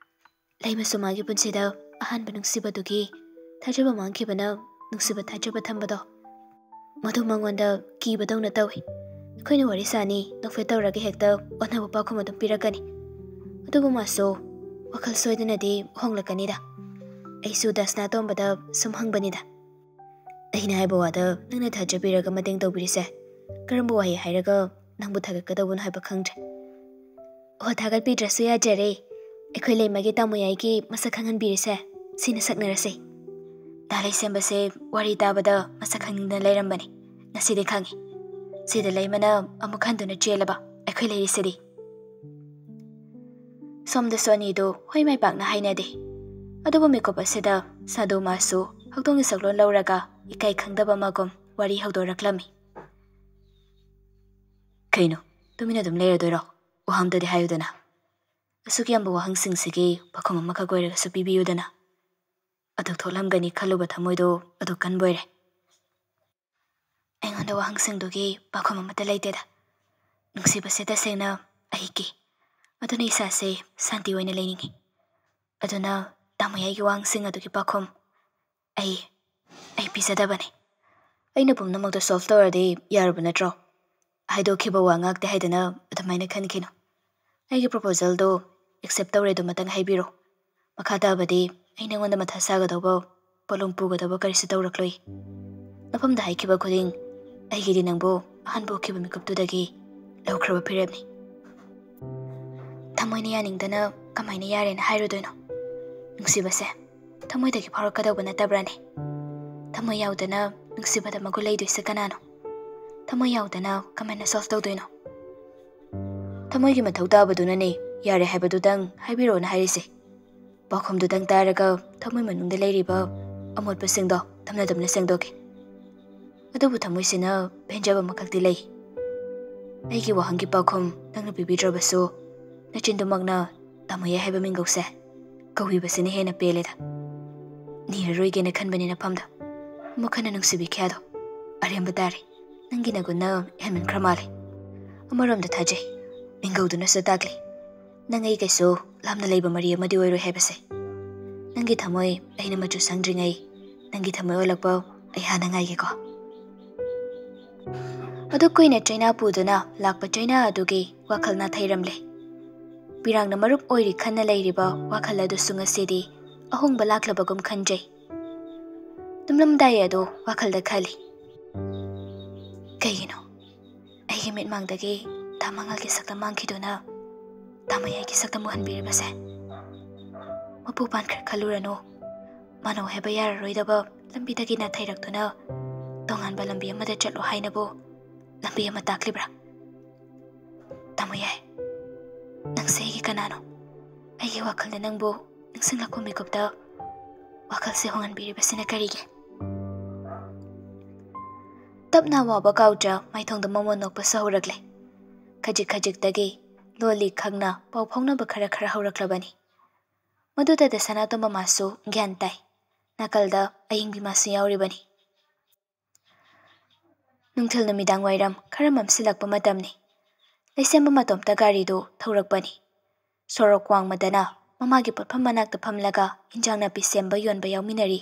ꯂꯩꯃꯁꯨ ꯃꯥꯒꯤ ꯄꯨꯟꯁꯤꯗ ꯑꯍꯥꯟꯕ ꯅꯨꯡꯁꯤꯕꯗꯨꯒꯤ ꯊꯥꯖꯕ ꯃꯥꯡꯈꯤꯕꯅ ꯅꯨꯡꯁꯤꯕ ꯊꯥꯖꯕ ꯊꯝꯕꯗꯣ, ꯃꯗꯨ ꯃꯉꯣꯟꯗ ꯀꯤꯕꯗꯧꯅ ꯇꯧꯏ꯫ ꯑꯩꯈꯣꯏꯅ ꯋꯥꯔꯤ ꯁꯥꯅꯤ, ꯅꯣꯛꯐꯦꯠ ꯇꯧꯔꯒ ꯍꯦꯛꯇ ꯑꯣꯟꯅꯕ ꯄꯥꯎꯈꯨꯝ ꯑꯗꯨꯝ ꯄꯤꯔꯛꯀꯅꯤ꯫ ꯑꯗꯨꯕꯨ ꯃꯥꯁꯨ ꯋꯥꯈꯜ ꯁꯣꯏꯗꯅꯗꯤ ꯍꯣꯡꯂꯛꯀꯅꯤꯗ꯫ ꯑꯩꯁꯨ ꯗꯁꯅꯥ ꯇꯣꯝꯕꯗ ꯁꯨꯝ ꯍꯪꯕꯅꯤꯗ꯫ ꯑꯩꯅ ꯍꯥꯏꯕ ꯋꯥꯗ ꯅꯪꯅ ꯊꯥꯖꯕꯤꯔꯒ ꯃꯇꯦꯡ ꯇꯧꯕꯤꯔꯤꯁꯦ, ꯀꯔꯝꯕ ꯋꯥꯍꯩ ꯍꯥꯏꯔꯒ ꯅꯪꯕꯨ ꯊꯥꯒꯠꯀꯗꯧꯕꯅꯣ ꯍꯥꯏꯕ ꯈꯪꯗ꯭ꯔꯦ꯫ ꯑꯣ, ꯊꯥꯒꯠꯄꯤꯗ꯭ꯔꯁꯨ ꯌꯥꯖꯔꯦ꯫ ꯑꯩꯈꯣꯏ ꯂꯩꯃꯒꯤ ꯇꯥꯃꯣꯌꯥꯏꯒꯤ ꯃꯁꯛ ꯈꯪꯍꯟꯕꯤꯔꯤꯁꯦ, ꯁꯤꯅ ꯁꯛꯅꯔꯁꯦ꯫ ꯗꯥ ꯂꯩꯁꯦꯝꯕꯁꯦ ꯋꯥꯔꯤ ꯇꯥꯕꯗ ꯃꯁꯛ ꯈꯪꯅꯤꯡꯗꯅ ꯂꯩꯔꯝꯕꯅꯤ꯫ ꯉꯁꯤꯗꯤ ꯈꯪꯉꯤ꯫ ꯁꯤꯗ ꯂꯩꯃꯅ ꯑꯃꯨꯛ ꯍꯟꯗꯨꯅ ꯆꯦꯜꯂꯕ ꯑꯩꯈꯣꯏ ꯂꯩꯔꯤꯁꯤꯗꯤ꯫ ꯁꯣꯝꯗꯁꯨ ꯑꯅꯤꯗꯨ ꯍꯣꯏ ꯃꯥꯏ ꯄꯥꯛꯅ ꯍꯥꯏꯅꯗꯦ꯫ ꯑꯗꯨꯕꯨ ꯃꯤꯀꯨꯞ ꯑꯁꯤꯗ ꯁꯥꯗꯨ ꯃꯥꯁꯨ ꯍꯧꯗꯣꯡꯒꯤ ꯁꯛꯂꯣꯟ ꯂꯧꯔꯒ ꯏꯀꯥꯏ ꯈꯪꯗꯕ ꯑꯃꯒꯨꯝ ꯋꯥꯔꯤ ꯍꯧꯗꯣꯔꯛꯂꯝꯃꯤ꯫ "ꯀꯩꯅꯣ, ꯇꯨꯃꯤꯟꯅ ꯑꯗꯨꯝ ꯂꯩꯔꯗꯣꯏꯔꯣ? ꯋꯥ ꯑꯝꯇꯗꯤ ꯍꯥꯏꯌꯨꯗꯅ꯫ ꯑꯁꯨꯛ ꯌꯥꯝꯕ ꯋꯥꯍꯪꯁꯤꯡꯁꯤꯒꯤ ꯄꯥꯎꯈꯨꯝ ꯑꯃꯈꯛ ꯑꯣꯏꯔꯒꯁꯨ ꯄꯤꯕꯤꯌꯨꯗꯅ꯫ ꯑꯗꯨ ꯊꯣꯛꯂꯝꯒꯅꯤ ꯈꯜꯂꯨꯕ ꯊꯃꯣꯏꯗꯣ ꯑꯗꯨ ꯀꯟꯕ ꯑꯣꯏꯔꯦ꯫ ꯑꯩꯉꯣꯟꯗ ꯋꯥꯍꯪꯁꯤꯡꯗꯨꯒꯤ ꯄꯥꯎꯈꯨꯝ ꯑꯃꯠꯇ ꯂꯩꯇꯦꯗ꯫ ꯅꯨꯡꯁꯤꯕꯁꯦ ꯇꯁꯦꯡꯅ ꯑꯩꯒꯤ꯫ ꯑꯗꯨꯅ ꯏꯁꯥꯁꯦ ꯁꯥꯟꯇꯤ ꯑꯣꯏꯅ ꯂꯩꯅꯤꯡꯉꯤ꯫ ꯑꯗꯨꯅ ꯇꯥꯃꯣꯌꯥꯏꯒꯤ ꯋꯥꯍꯪꯁꯤꯡ ꯑꯗꯨꯒꯤ ꯄꯥꯎꯈꯨꯝ ꯑꯩ, ꯑꯩ ꯄꯤꯖꯗꯕꯅꯤ꯫ ꯑꯩꯅ ꯄꯨꯝꯅꯃꯛꯇꯣ solve ꯇꯧꯔꯗꯤ ꯌꯥꯔꯕ ꯅꯠꯇ꯭ꯔꯣ? ꯍꯥꯏꯗꯣꯛꯈꯤꯕ ꯋꯥ ꯉꯥꯛꯇꯦ ꯍꯥꯏꯗꯅ ꯑꯗꯨꯃꯥꯏꯅ ꯈꯟꯈꯤꯅꯨ꯫ ꯑꯩꯒꯤ proposalꯗꯣ accept ꯇꯧꯔꯦ ꯑꯗꯨꯃꯇꯪ ꯍꯥꯏꯕꯤꯔꯣ꯫ ꯃꯈꯥ ꯇꯥꯕꯗꯤ ꯑꯩ ꯅꯉꯣꯟꯗ ꯃꯊꯥ ꯁꯥꯒꯗꯧꯕ, ꯄꯣꯠꯂꯨꯝ ꯄꯨꯒꯗꯧꯕ ꯀꯔꯤꯁꯨ ꯇꯧꯔꯛꯂꯣꯏ꯫ ꯃꯐꯝꯗ ꯍꯥꯏꯈꯤꯕ ꯈꯨꯗꯤꯡ ꯑꯩꯒꯤꯗꯤ ꯅꯪꯕꯨ ꯑꯍꯥꯟꯕ ꯎꯈꯤꯕ ꯃꯤꯀꯨꯞꯇꯨꯗꯒꯤ ꯂꯧꯈ꯭ꯔꯕ ꯐꯤꯔꯦꯞꯅꯤ꯫ ꯊꯃꯣꯏꯅ ꯌꯥꯅꯤꯡꯗꯅ ꯀꯃꯥꯏꯅ ꯌꯥꯔꯦꯅ ꯍꯥꯏꯔꯨꯗꯣꯏꯅꯣ? ꯅꯨꯡꯁꯤꯕꯁꯦ ꯊꯃꯣꯏꯗꯒꯤ ꯐꯥꯎꯔꯛꯀꯗꯧꯕ ꯅꯠꯇꯕ꯭ꯔꯥꯅꯦ? ꯊꯃꯣꯏ ꯌꯥꯎꯗꯅ ꯅꯨꯡꯁꯤꯕꯗ ꯃꯒꯨꯟ ꯂꯩꯗꯣꯏꯁꯦ ꯀꯅꯥꯅꯣ? ꯊꯃꯣꯏ ꯌꯥꯎꯗꯅ ꯀꯃꯥꯏꯅ solve ꯇꯧꯗꯣꯏꯅꯣ? ꯊꯃꯣꯏꯒꯤ ꯃꯊꯧ ꯇꯥꯕꯗꯨꯅꯅꯦ ꯌꯥꯔꯦ ꯍꯥꯏꯕꯗꯨꯗꯪ ꯍꯥꯏꯕꯤꯔꯛꯑꯣꯅ ꯍꯥꯏꯔꯤꯁꯦ꯫ ꯄꯥꯎꯈꯨꯝꯗꯨꯗꯪ ꯇꯥꯔꯒ ꯊꯃꯣꯏ ꯃꯅꯨꯡꯗ ꯂꯩꯔꯤꯕ ꯑꯃꯣꯠꯄꯁꯤꯡꯗꯣ ꯇꯞꯅ ꯇꯞꯅ ꯁꯦꯡꯗꯣꯛꯀꯦ꯫ ꯑꯗꯨꯕꯨ ꯊꯃꯣꯏꯁꯤꯅ ꯄꯦꯟꯖꯕ ꯑꯃꯈꯛꯇꯤ ꯂꯩ꯫ ꯑꯩꯒꯤ ꯋꯥꯍꯪꯒꯤ ꯄꯥꯎꯈꯨꯝ ꯅꯪꯅ ꯄꯤꯕꯤꯗ꯭ꯔꯕꯁꯨ, ꯅꯆꯤꯟꯗꯨꯃꯛꯅ ꯇꯥꯃꯣꯌꯥꯏ ꯍꯥꯏꯕ ꯃꯤꯡꯒꯧꯁꯦ ꯀꯧꯕꯤꯕꯁꯤꯅ ꯍꯦꯟꯅ ꯄꯦꯜꯂꯦꯗ꯫ ꯅꯤꯔꯔꯣꯏꯒꯦꯅ ꯈꯟꯕꯅꯤ ꯅꯐꯝꯗ, ꯑꯃꯨꯛ ꯍꯟꯅ ꯅꯨꯡꯁꯤꯕꯤꯈꯤ ꯑꯗꯣ꯫ ꯑꯔꯦꯝꯕ ꯇꯥꯔꯦ, ꯅꯪꯒꯤ ꯅꯒꯨꯟꯅ ꯍꯦꯟꯃꯟꯈ꯭ꯔ ꯃꯥꯜꯂꯦ꯫ ꯑꯃꯔꯣꯝꯗ ꯊꯥꯖꯩ, ꯃꯤꯡꯒꯧꯗꯨꯅꯁꯨ ꯇꯥꯛꯂꯤ, ꯅꯪ ꯑꯩ ꯀꯩꯁꯨ ꯂꯥꯞꯅ ꯂꯩꯕ ꯃꯔꯤ ꯑꯃꯗꯤ ꯑꯣꯏꯔꯣꯏ ꯍꯥꯏꯕꯁꯦ꯫ ꯅꯪꯒꯤ ꯊꯃꯣꯏ ꯑꯩꯅ ꯃꯆꯨ ꯁꯪꯗ꯭ꯔꯤꯉꯩ, ꯅꯪꯒꯤ ꯊꯃꯣꯏ ꯑꯣꯜꯂꯛꯄ ꯑꯩ ꯍꯥꯟꯅ ꯉꯥꯏꯒꯦꯀꯣ꯫ ꯑꯗꯨ ꯀꯨꯏꯅ ꯆꯩꯅꯥ ꯄꯨꯗꯨꯅ ꯂꯥꯛꯄ ꯆꯩꯅꯥ ꯑꯗꯨꯒꯤ ꯋꯥꯈꯜ ꯅꯥꯊꯩꯔꯝꯂꯦ꯫ ꯄꯤꯔꯥꯡꯅ ꯃꯔꯨꯞ ꯑꯣꯏꯔꯤ ꯈꯟꯅ ꯂꯩꯔꯤꯕ ꯋꯥꯈꯜ ꯑꯗꯨꯁꯨ ꯉꯁꯤꯗꯤ ꯑꯍꯣꯡꯕ ꯂꯥꯛꯂꯕꯒꯨꯝ ꯈꯟꯖꯩ꯫ ꯇꯨꯝꯂꯝꯗꯥꯏ ꯑꯗꯨ ꯋꯥꯈꯜꯗ ꯈꯜꯂꯤ꯫ ꯀꯩꯒꯤꯅꯣ ꯑꯩꯒꯤ ꯃꯤꯠꯃꯥꯡꯗꯒꯤ ꯇꯥ ꯃꯉꯥꯜꯒꯤ ꯁꯛꯇꯝ ꯃꯥꯡꯈꯤꯗꯨꯅ ꯇꯥꯃꯌꯥꯏꯒꯤ ꯁꯛꯇꯝ ꯎꯍꯟꯕꯤꯔꯤꯕꯁꯦ? ꯃꯄꯨ ꯄꯥꯟꯈ꯭ꯔꯦ ꯈꯜꯂꯨꯔꯅꯨ꯫ ꯃꯥꯅꯧ ꯍꯥꯏꯕ ꯌꯥꯔꯔꯣꯏꯗꯕ ꯂꯝꯕꯤꯗꯒꯤ ꯅꯥꯊꯩꯔꯛꯇꯨꯅ ꯇꯣꯉꯥꯟꯕ ꯂꯝꯕꯤ ꯑꯃꯗ ꯆꯠꯂꯣ ꯍꯥꯏꯅꯕꯨ ꯂꯝꯕꯤ ꯑꯃ ꯇꯥꯛꯂꯤꯕ꯭ꯔꯥ? ꯇꯥꯃꯌꯥꯏ, ꯅꯪꯁꯦ ꯑꯩꯒꯤ ꯀꯅꯥꯅꯣ? ꯑꯩꯒꯤ ꯋꯥꯈꯜꯗ ꯅꯪꯕꯨ ꯅꯤꯡꯁꯤꯡꯂꯛꯄ ꯃꯤꯀꯨꯞꯇ ꯋꯥꯈꯜꯁꯦ ꯍꯣꯡꯍꯟꯕꯤꯔꯤꯕꯁꯤꯅ ꯀꯔꯤꯒꯤ? ꯇꯞꯅ ꯑꯋꯥꯕ ꯀꯥꯎꯗ꯭ꯔ ꯃꯥꯏꯊꯣꯡꯗ ꯃꯃꯣꯟ ꯅꯣꯛꯄꯁꯨ ꯍꯧꯔꯛꯂꯦ꯫ ꯈꯖꯤꯛ ꯈꯖꯤꯛꯇꯒꯤ ꯂꯣꯜꯂꯤ ꯈꯪꯅ ꯄꯥꯎ ꯐꯥꯎꯅꯕ ꯈꯔ ꯈꯔ ꯍꯧꯔꯛꯂꯕꯅꯤ꯫ ꯃꯗꯨꯗ ꯗꯁꯅꯥꯇꯣꯝꯕ ꯃꯥꯁꯨ ꯒ꯭ꯌꯥꯟ ꯇꯥꯏ꯫ ꯅꯥꯀꯜꯗ ꯑꯌꯤꯡꯕꯤ ꯃꯥꯁꯨ ꯌꯥꯎꯔꯤꯕꯅꯤ꯫ ꯅꯨꯡꯊꯤꯜ ꯅꯨꯃꯤꯗꯥꯡ ꯋꯥꯏꯔꯝ ꯈꯔ ꯃꯝꯁꯤꯜꯂꯛꯄ ꯃꯇꯝꯅꯤ꯫ ꯂꯩꯁꯦꯝꯕ ꯃꯇꯣꯝꯇ ꯒꯥꯔꯤꯗꯨ ꯊꯧꯔꯛꯄꯅꯤ꯫ ꯁꯣꯔꯣꯛ ꯋꯥꯡꯃꯗꯅ ꯃꯃꯥꯒꯤ ꯄꯣꯠꯐꯝ ꯃꯅꯥꯛꯇ ꯐꯝꯂꯒ ꯏꯟꯖꯥꯡ ꯅꯥꯄꯤ ꯁꯦꯝꯕ ꯌꯣꯟꯕ ꯌꯥꯎꯃꯤꯟꯅꯔꯤ꯫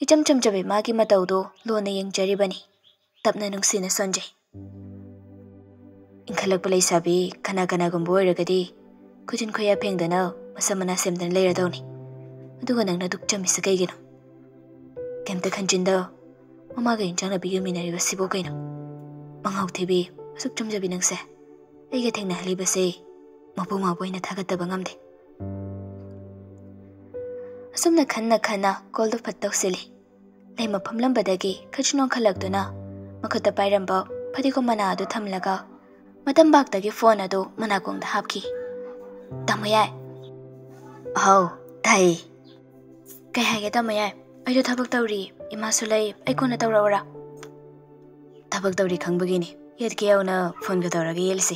ꯏꯆꯝ ꯆꯝꯖꯕꯤ ꯃꯥꯒꯤ ꯃꯇꯧꯗꯨ ꯂꯣꯟꯅ ꯌꯦꯡꯖꯔꯤꯕꯅꯤ꯫ ꯇꯞꯅ ꯅꯨꯡꯁꯤꯅ ꯁꯣꯟꯖꯩ꯫ ꯏꯟꯈꯠꯂꯛꯄ ꯂꯩꯁꯥꯕꯤ ꯀꯅꯥ ꯀꯅꯥꯒꯨꯝꯕ ꯑꯣꯏꯔꯒꯗꯤ ꯈꯨꯖꯤꯟ ꯈꯨꯌꯥ ꯐꯦꯡꯗꯅ ꯃꯁꯝ ꯃꯅꯥ ꯁꯦꯝꯗꯅ ꯂꯩꯔꯗꯧꯅꯤ꯫ ꯑꯗꯨꯒ ꯅꯪꯅ ꯑꯗꯨꯛ ꯆꯝꯃꯤꯁꯤ ꯀꯩꯒꯤꯅꯣ? ꯀꯩꯝꯇ ꯈꯟꯖꯤꯟꯗ ꯃꯃꯥꯒ ꯏꯟꯖꯥꯡ ꯅꯥꯄꯤ ꯌꯣꯟꯃꯤꯟꯅꯔꯤꯕꯁꯤꯕꯨ ꯀꯩꯅꯣ? ꯃꯉꯥꯎ ꯊꯤꯕꯤ, ꯑꯁꯨꯛ ꯆꯝꯖꯕꯤ ꯅꯪꯁꯦ ꯑꯩꯒ ꯊꯦꯡꯅꯍꯜꯂꯤꯕꯁꯦ ꯃꯄꯨ ꯃꯥꯕꯨ ꯑꯩꯅ ꯊꯥꯒꯠꯇꯕ ꯉꯝꯗꯦ꯫ ꯑꯁꯨꯝꯅ ꯈꯟꯅ ꯈꯟꯅ ꯀꯣꯜꯗꯨ ꯐꯠ ꯇꯧꯁꯤꯜꯂꯤ꯫ ꯂꯩꯃ ꯐꯝꯂꯝꯕꯗꯒꯤ ꯈꯖꯤꯛ ꯅꯣꯡꯈꯠꯂꯛꯇꯨꯅ ꯃꯈꯨꯠꯇ ꯄꯥꯏꯔꯝꯕ ꯐꯗꯤꯒꯣꯝ ꯃꯅꯥ ꯑꯗꯨ ꯊꯝꯂꯒ ꯃꯇꯝꯕꯥꯛꯇꯒꯤ ꯐꯣꯟ ꯑꯗꯨ ꯃꯅꯥꯀꯣꯡꯗ ꯍꯥꯞꯈꯤ꯫ ꯇꯥꯃꯣꯌꯥꯏ꯫ ꯑꯍꯥꯎ, ꯇꯥꯏꯌꯦ꯫ ꯀꯩ ꯍꯥꯏꯒꯦ ꯇꯥꯃꯣꯌꯥꯏ? ꯑꯩꯗꯣ ꯊꯕꯛ ꯇꯧꯔꯤ, ꯏꯃꯥꯁꯨ ꯂꯩ, ꯑꯩ ꯀꯣꯟꯅ ꯇꯧꯔꯛꯎꯔꯥ? ꯊꯕꯛ ꯇꯧꯔꯤ ꯈꯪꯕꯒꯤꯅꯤ꯫ ꯌꯦꯠꯀꯦ ꯌꯧꯅ ꯐꯣꯟꯒ ꯇꯧꯔꯒ ꯌꯦꯠꯂꯤꯁꯤ꯫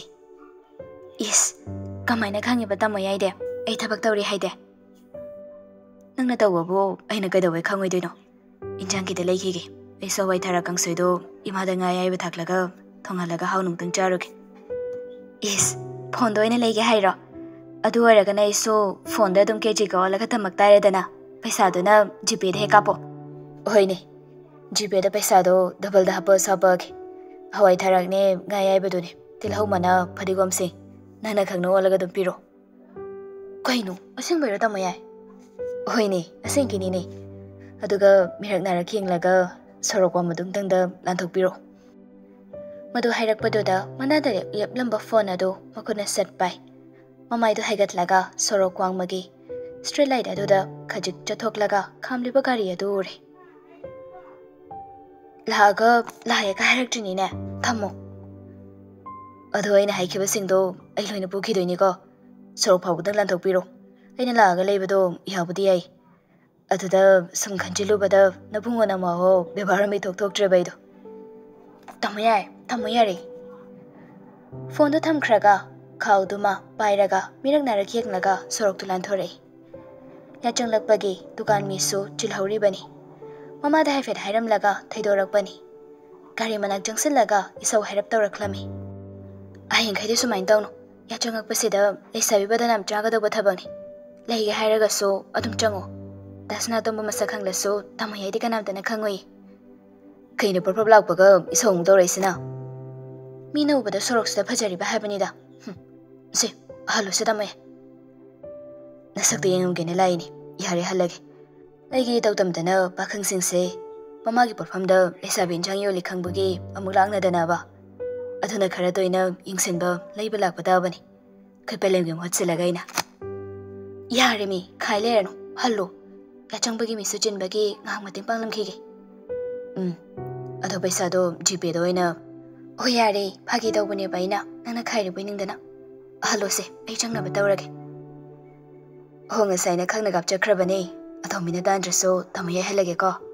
ꯏꯁ, ꯀꯃꯥꯏꯅ ꯈꯪꯉꯤꯕ ꯇꯥꯃꯣ ꯌꯥꯏꯗꯤ? ꯑꯩ ꯊꯕꯛ ꯇꯧꯔꯤ ꯍꯥꯏꯗꯤ? ꯅꯪꯅ ꯇꯧꯕꯕꯨ ꯑꯩꯅ ꯀꯩꯗꯧꯕꯩ ꯈꯪꯉꯣꯏꯗꯣꯏꯅꯣ? ꯏꯟꯖꯥꯡ ꯈꯤꯇ ꯂꯩꯈꯤꯒꯦ꯫ ꯑꯩꯁꯨ ꯍꯋꯥꯏ ꯊꯔꯥꯛ ꯀꯥꯡꯁꯣꯏꯗꯣ ꯏꯃꯥꯗ ꯉꯥ ꯑꯌꯥꯏꯕ ꯊꯥꯛꯂꯒ ꯊꯣꯡꯍꯜꯂꯒ ꯍꯥꯎꯅ ꯑꯃꯨꯛꯇꯪ ꯆꯥꯔꯨꯒꯦ꯫ ꯏꯁ, ꯐꯣꯟꯗꯣ ꯑꯣꯏꯅ ꯂꯩꯒꯦ ꯍꯥꯏꯔꯣ? ꯑꯗꯨ ꯑꯣꯏꯔꯒꯅ ꯑꯩꯁꯨ ꯐꯣꯟꯗ ꯑꯗꯨꯝ ꯀꯦꯖꯤꯒ ꯑꯣꯜꯂꯒ ꯊꯝꯃꯛ ꯇꯥꯔꯦꯗꯅ꯫ ꯄꯩꯁꯥꯗꯨꯅ ꯖꯤꯄꯦꯗ ꯍꯦꯛ ꯀꯥꯞꯄꯣ꯫ ꯍꯣꯏꯅꯦ, ꯖꯤꯄꯦꯗ ꯄꯩꯁꯥꯗꯣ ꯗꯕꯜꯗ ꯍꯥꯞꯄ ꯁꯥꯄꯛꯑꯒꯦ꯫ ꯍꯋꯥꯏ ꯊꯔꯥꯛꯅꯦ, ꯉꯥ ꯑꯌꯥꯏꯕꯗꯨꯅꯦ, ꯇꯤꯜꯍꯧ ꯃꯅꯥ, ꯐꯗꯤꯒꯣꯝꯁꯤꯡ ꯅꯪꯅ ꯈꯪꯅ ꯑꯣꯜꯂꯒ ꯑꯗꯨꯝ ꯄꯤꯔꯣ꯫ ꯀꯩꯅꯣ, ꯑꯁꯦꯡꯕꯩꯔꯣ ꯇꯥꯃꯣ ꯌꯥꯏ? ꯍꯣꯏꯅꯦ, ꯑꯁꯦꯡꯀꯤꯅꯤꯅꯦ꯫ ꯑꯗꯨꯒ ꯃꯤꯔꯛ ꯅꯥꯔꯛ ꯌꯦꯡꯂꯒ ꯁꯣꯔꯣꯛ ꯋꯥꯡꯃꯗꯨꯝꯇꯪꯗ ꯂꯥꯟꯊꯣꯛꯄꯤꯔꯣ꯫ ꯃꯗꯨ ꯍꯥꯏꯔꯛꯄꯗꯨꯗ ꯃꯅꯥꯛꯇ ꯂꯦꯞꯂꯝꯕ ꯐꯣꯟ ꯑꯗꯨ ꯃꯈꯨꯠꯅ ꯁꯠ ꯄꯥꯏ꯫ ꯃꯃꯥꯏꯗꯨ ꯍꯥꯏꯒꯠꯂꯒ ꯁꯣꯔꯣꯛ ꯋꯥꯡꯃꯒꯤ ꯁ꯭ꯇ꯭ꯔꯤꯠ ꯂꯥꯏꯠ ꯑꯗꯨꯗ ꯈꯖꯤꯛ ꯆꯠꯊꯣꯛꯂꯒ ꯈꯥꯝꯂꯤꯕ ꯒꯥꯔꯤ ꯑꯗꯨ ꯎꯔꯦ꯫ "ꯂꯥꯛꯑꯒ ꯂꯥꯛꯑꯦꯒ ꯍꯥꯏꯔꯛꯇ꯭ꯔꯤꯅꯤꯅꯦ, ꯊꯝꯃꯣ꯫ ꯑꯗꯣ ꯑꯩꯅ ꯍꯥꯏꯈꯤꯕꯁꯤꯡꯗꯣ ꯑꯩ ꯂꯣꯏꯅ ꯄꯨꯈꯤꯗꯣꯏꯅꯤꯀꯣ꯫ ꯁꯣꯔꯣꯛ ꯐꯥꯎꯕꯗꯪ ꯂꯥꯟꯊꯣꯛꯄꯤꯔꯣ꯫ ꯑꯩꯅ ꯂꯥꯛꯑꯒ ꯂꯩꯕꯗꯣ ꯌꯥꯕꯨꯗꯤ ꯌꯥꯏ꯫ ꯑꯗꯨꯗ ꯁꯨꯝ ꯈꯟꯖꯤꯜꯂꯨꯕꯗ ꯅꯕꯨꯡꯉꯣ ꯅꯃꯥꯍꯣ ꯕꯦꯕꯥꯔ ꯑꯃ ꯏꯊꯣꯛ ꯊꯣꯛꯇ꯭ꯔꯦꯕ ꯑꯩꯗꯣ꯫ ꯊꯝꯃꯣ ꯌꯥꯔꯦ, ꯊꯝꯃꯣ ꯌꯥꯔꯦ꯫" ꯐꯣꯟꯗꯣ ꯊꯝꯈ꯭ꯔꯒ ꯈꯥꯎꯗꯨꯃ ꯄꯥꯏꯔꯒ ꯃꯤꯔꯛ ꯅꯥꯔꯛ ꯌꯦꯡꯂꯒ ꯁꯣꯔꯣꯛꯇꯨ ꯂꯥꯟꯊꯣꯔꯛꯏ꯫ ꯌꯥꯆꯪꯂꯛꯄꯒꯤ ꯗꯨꯀꯥꯟ ꯃꯤꯁꯨ ꯆꯤꯜꯍꯧꯔꯤꯕꯅꯤ꯫ ꯃꯃꯥꯗ ꯍꯥꯏꯐꯦꯠ ꯍꯥꯏꯔꯝꯂꯒ ꯊꯩꯗꯣꯔꯛꯄꯅꯤ꯫ ꯒꯥꯔꯤ ꯃꯅꯥꯛ ꯆꯪꯁꯤꯜꯂꯒ ꯏꯁꯧ ꯍꯥꯏꯔꯞ ꯇꯧꯔꯛꯂꯝꯃꯤ꯫ "ꯍꯌꯦꯡꯈꯩꯗꯤ ꯁꯨꯃꯥꯏꯅ ꯇꯧꯅꯨ꯫ ꯌꯥꯆꯪꯉꯛꯄꯁꯤꯗ ꯂꯩꯁꯥꯕꯤ ꯕꯗꯅꯥꯝ ꯆꯥꯒꯗꯧꯕ ꯊꯕꯛꯅꯤ꯫ ꯂꯩꯒꯦ ꯍꯥꯏꯔꯒꯁꯨ ꯑꯗꯨꯝ ꯆꯪꯉꯣ꯫ ꯗꯥ ꯁꯅꯥꯇꯣꯝꯕ ꯃꯁꯛ ꯈꯪꯂꯁꯨ ꯇꯥꯃꯣ ꯌꯥꯏꯗꯤ ꯀꯅꯥꯝꯇꯅ ꯈꯪꯉꯣꯏ꯫" ꯀꯩꯅꯣ ꯄ꯭ꯔꯞ ꯄ꯭ꯔꯞ ꯂꯥꯛꯄꯒ ꯏꯁꯧ ꯑꯃꯨꯛ ꯇꯧꯔꯛꯏꯁꯤꯅ? ꯃꯤꯅ ꯎꯕꯗ ꯁꯣꯔꯣꯛꯁꯤꯗ ꯐꯖꯔꯤꯕ ꯍꯥꯏꯕꯅꯤꯗ꯫ ꯍꯨꯝ, ꯁꯦ, ꯍꯜꯂꯨꯁꯦ ꯇꯥꯃꯣ ꯌꯥꯏ꯫ ꯅꯁꯛꯇ ꯌꯦꯡꯉꯝꯒꯦꯅ ꯂꯥꯛꯏꯅꯤ꯫ ꯌꯥꯔꯦ, ꯍꯜꯂꯒꯦ꯫ ꯑꯩꯒꯤ ꯏꯇꯧ ꯇꯝꯗꯅ ꯄꯥꯈꯪꯁꯤꯡꯁꯦ ꯃꯃꯥꯒꯤ ꯄꯣꯠꯐꯝꯗ ꯂꯩꯁꯥꯕꯤ ꯏꯟꯁꯥꯡ ꯌꯣꯜꯂꯤ ꯈꯪꯕꯒꯤ ꯑꯃꯨꯛ ꯂꯥꯛꯅꯗꯅꯕ꯫ ꯑꯗꯨꯅ ꯈꯔ ꯇꯣꯏꯅ ꯌꯦꯡꯁꯤꯟꯕ ꯂꯩꯕ ꯂꯥꯛꯄ ꯇꯥꯕꯅꯤ꯫ ꯈꯨꯠ ꯄꯂꯦꯝꯒꯤ ꯃꯍꯨꯠ ꯁꯤꯜꯂꯒ ꯑꯩꯅ꯫ "ꯌꯥꯔꯦ ꯃꯤ, ꯈꯥꯏ ꯂꯩꯔꯅꯨ, ꯍꯜꯂꯣ꯫ ꯌꯥꯆꯪꯕꯒꯤ ꯃꯤꯁꯨ ꯆꯤꯟꯕꯒꯤ ꯉꯥꯏꯍꯥꯛ ꯃꯇꯦꯡ ꯄꯥꯡꯂꯝꯈꯤꯒꯦ꯫" "ꯎꯝ, ꯑꯗꯣ ꯄꯩꯁꯥꯗꯣ ꯖꯤꯄꯦꯗ ꯑꯣꯏꯅ꯫" "ꯍꯣꯏ ꯌꯥꯔꯦ, ꯐꯥꯒꯤ ꯇꯧꯕꯅꯦꯕ ꯑꯩꯅ, ꯅꯪꯅ ꯈꯥꯏꯔꯤꯕꯣꯏ ꯅꯤꯡꯗꯅ꯫ ꯍꯜꯂꯣꯁꯦ, ꯑꯩ ꯆꯪꯅꯕ ꯇꯧꯔꯒꯦ꯫" "ꯍꯣ, ꯉꯁꯥꯏꯅ ꯈꯪꯅ ꯀꯥꯞꯆꯈ꯭ꯔꯕꯅꯦ꯫ ꯑꯗꯣ ꯃꯤꯅ ꯇꯥꯟꯗ꯭ꯔꯁꯨ ꯇꯥꯃꯣ ꯌꯥꯏ ꯍꯜꯂꯒꯦꯀꯣ꯫"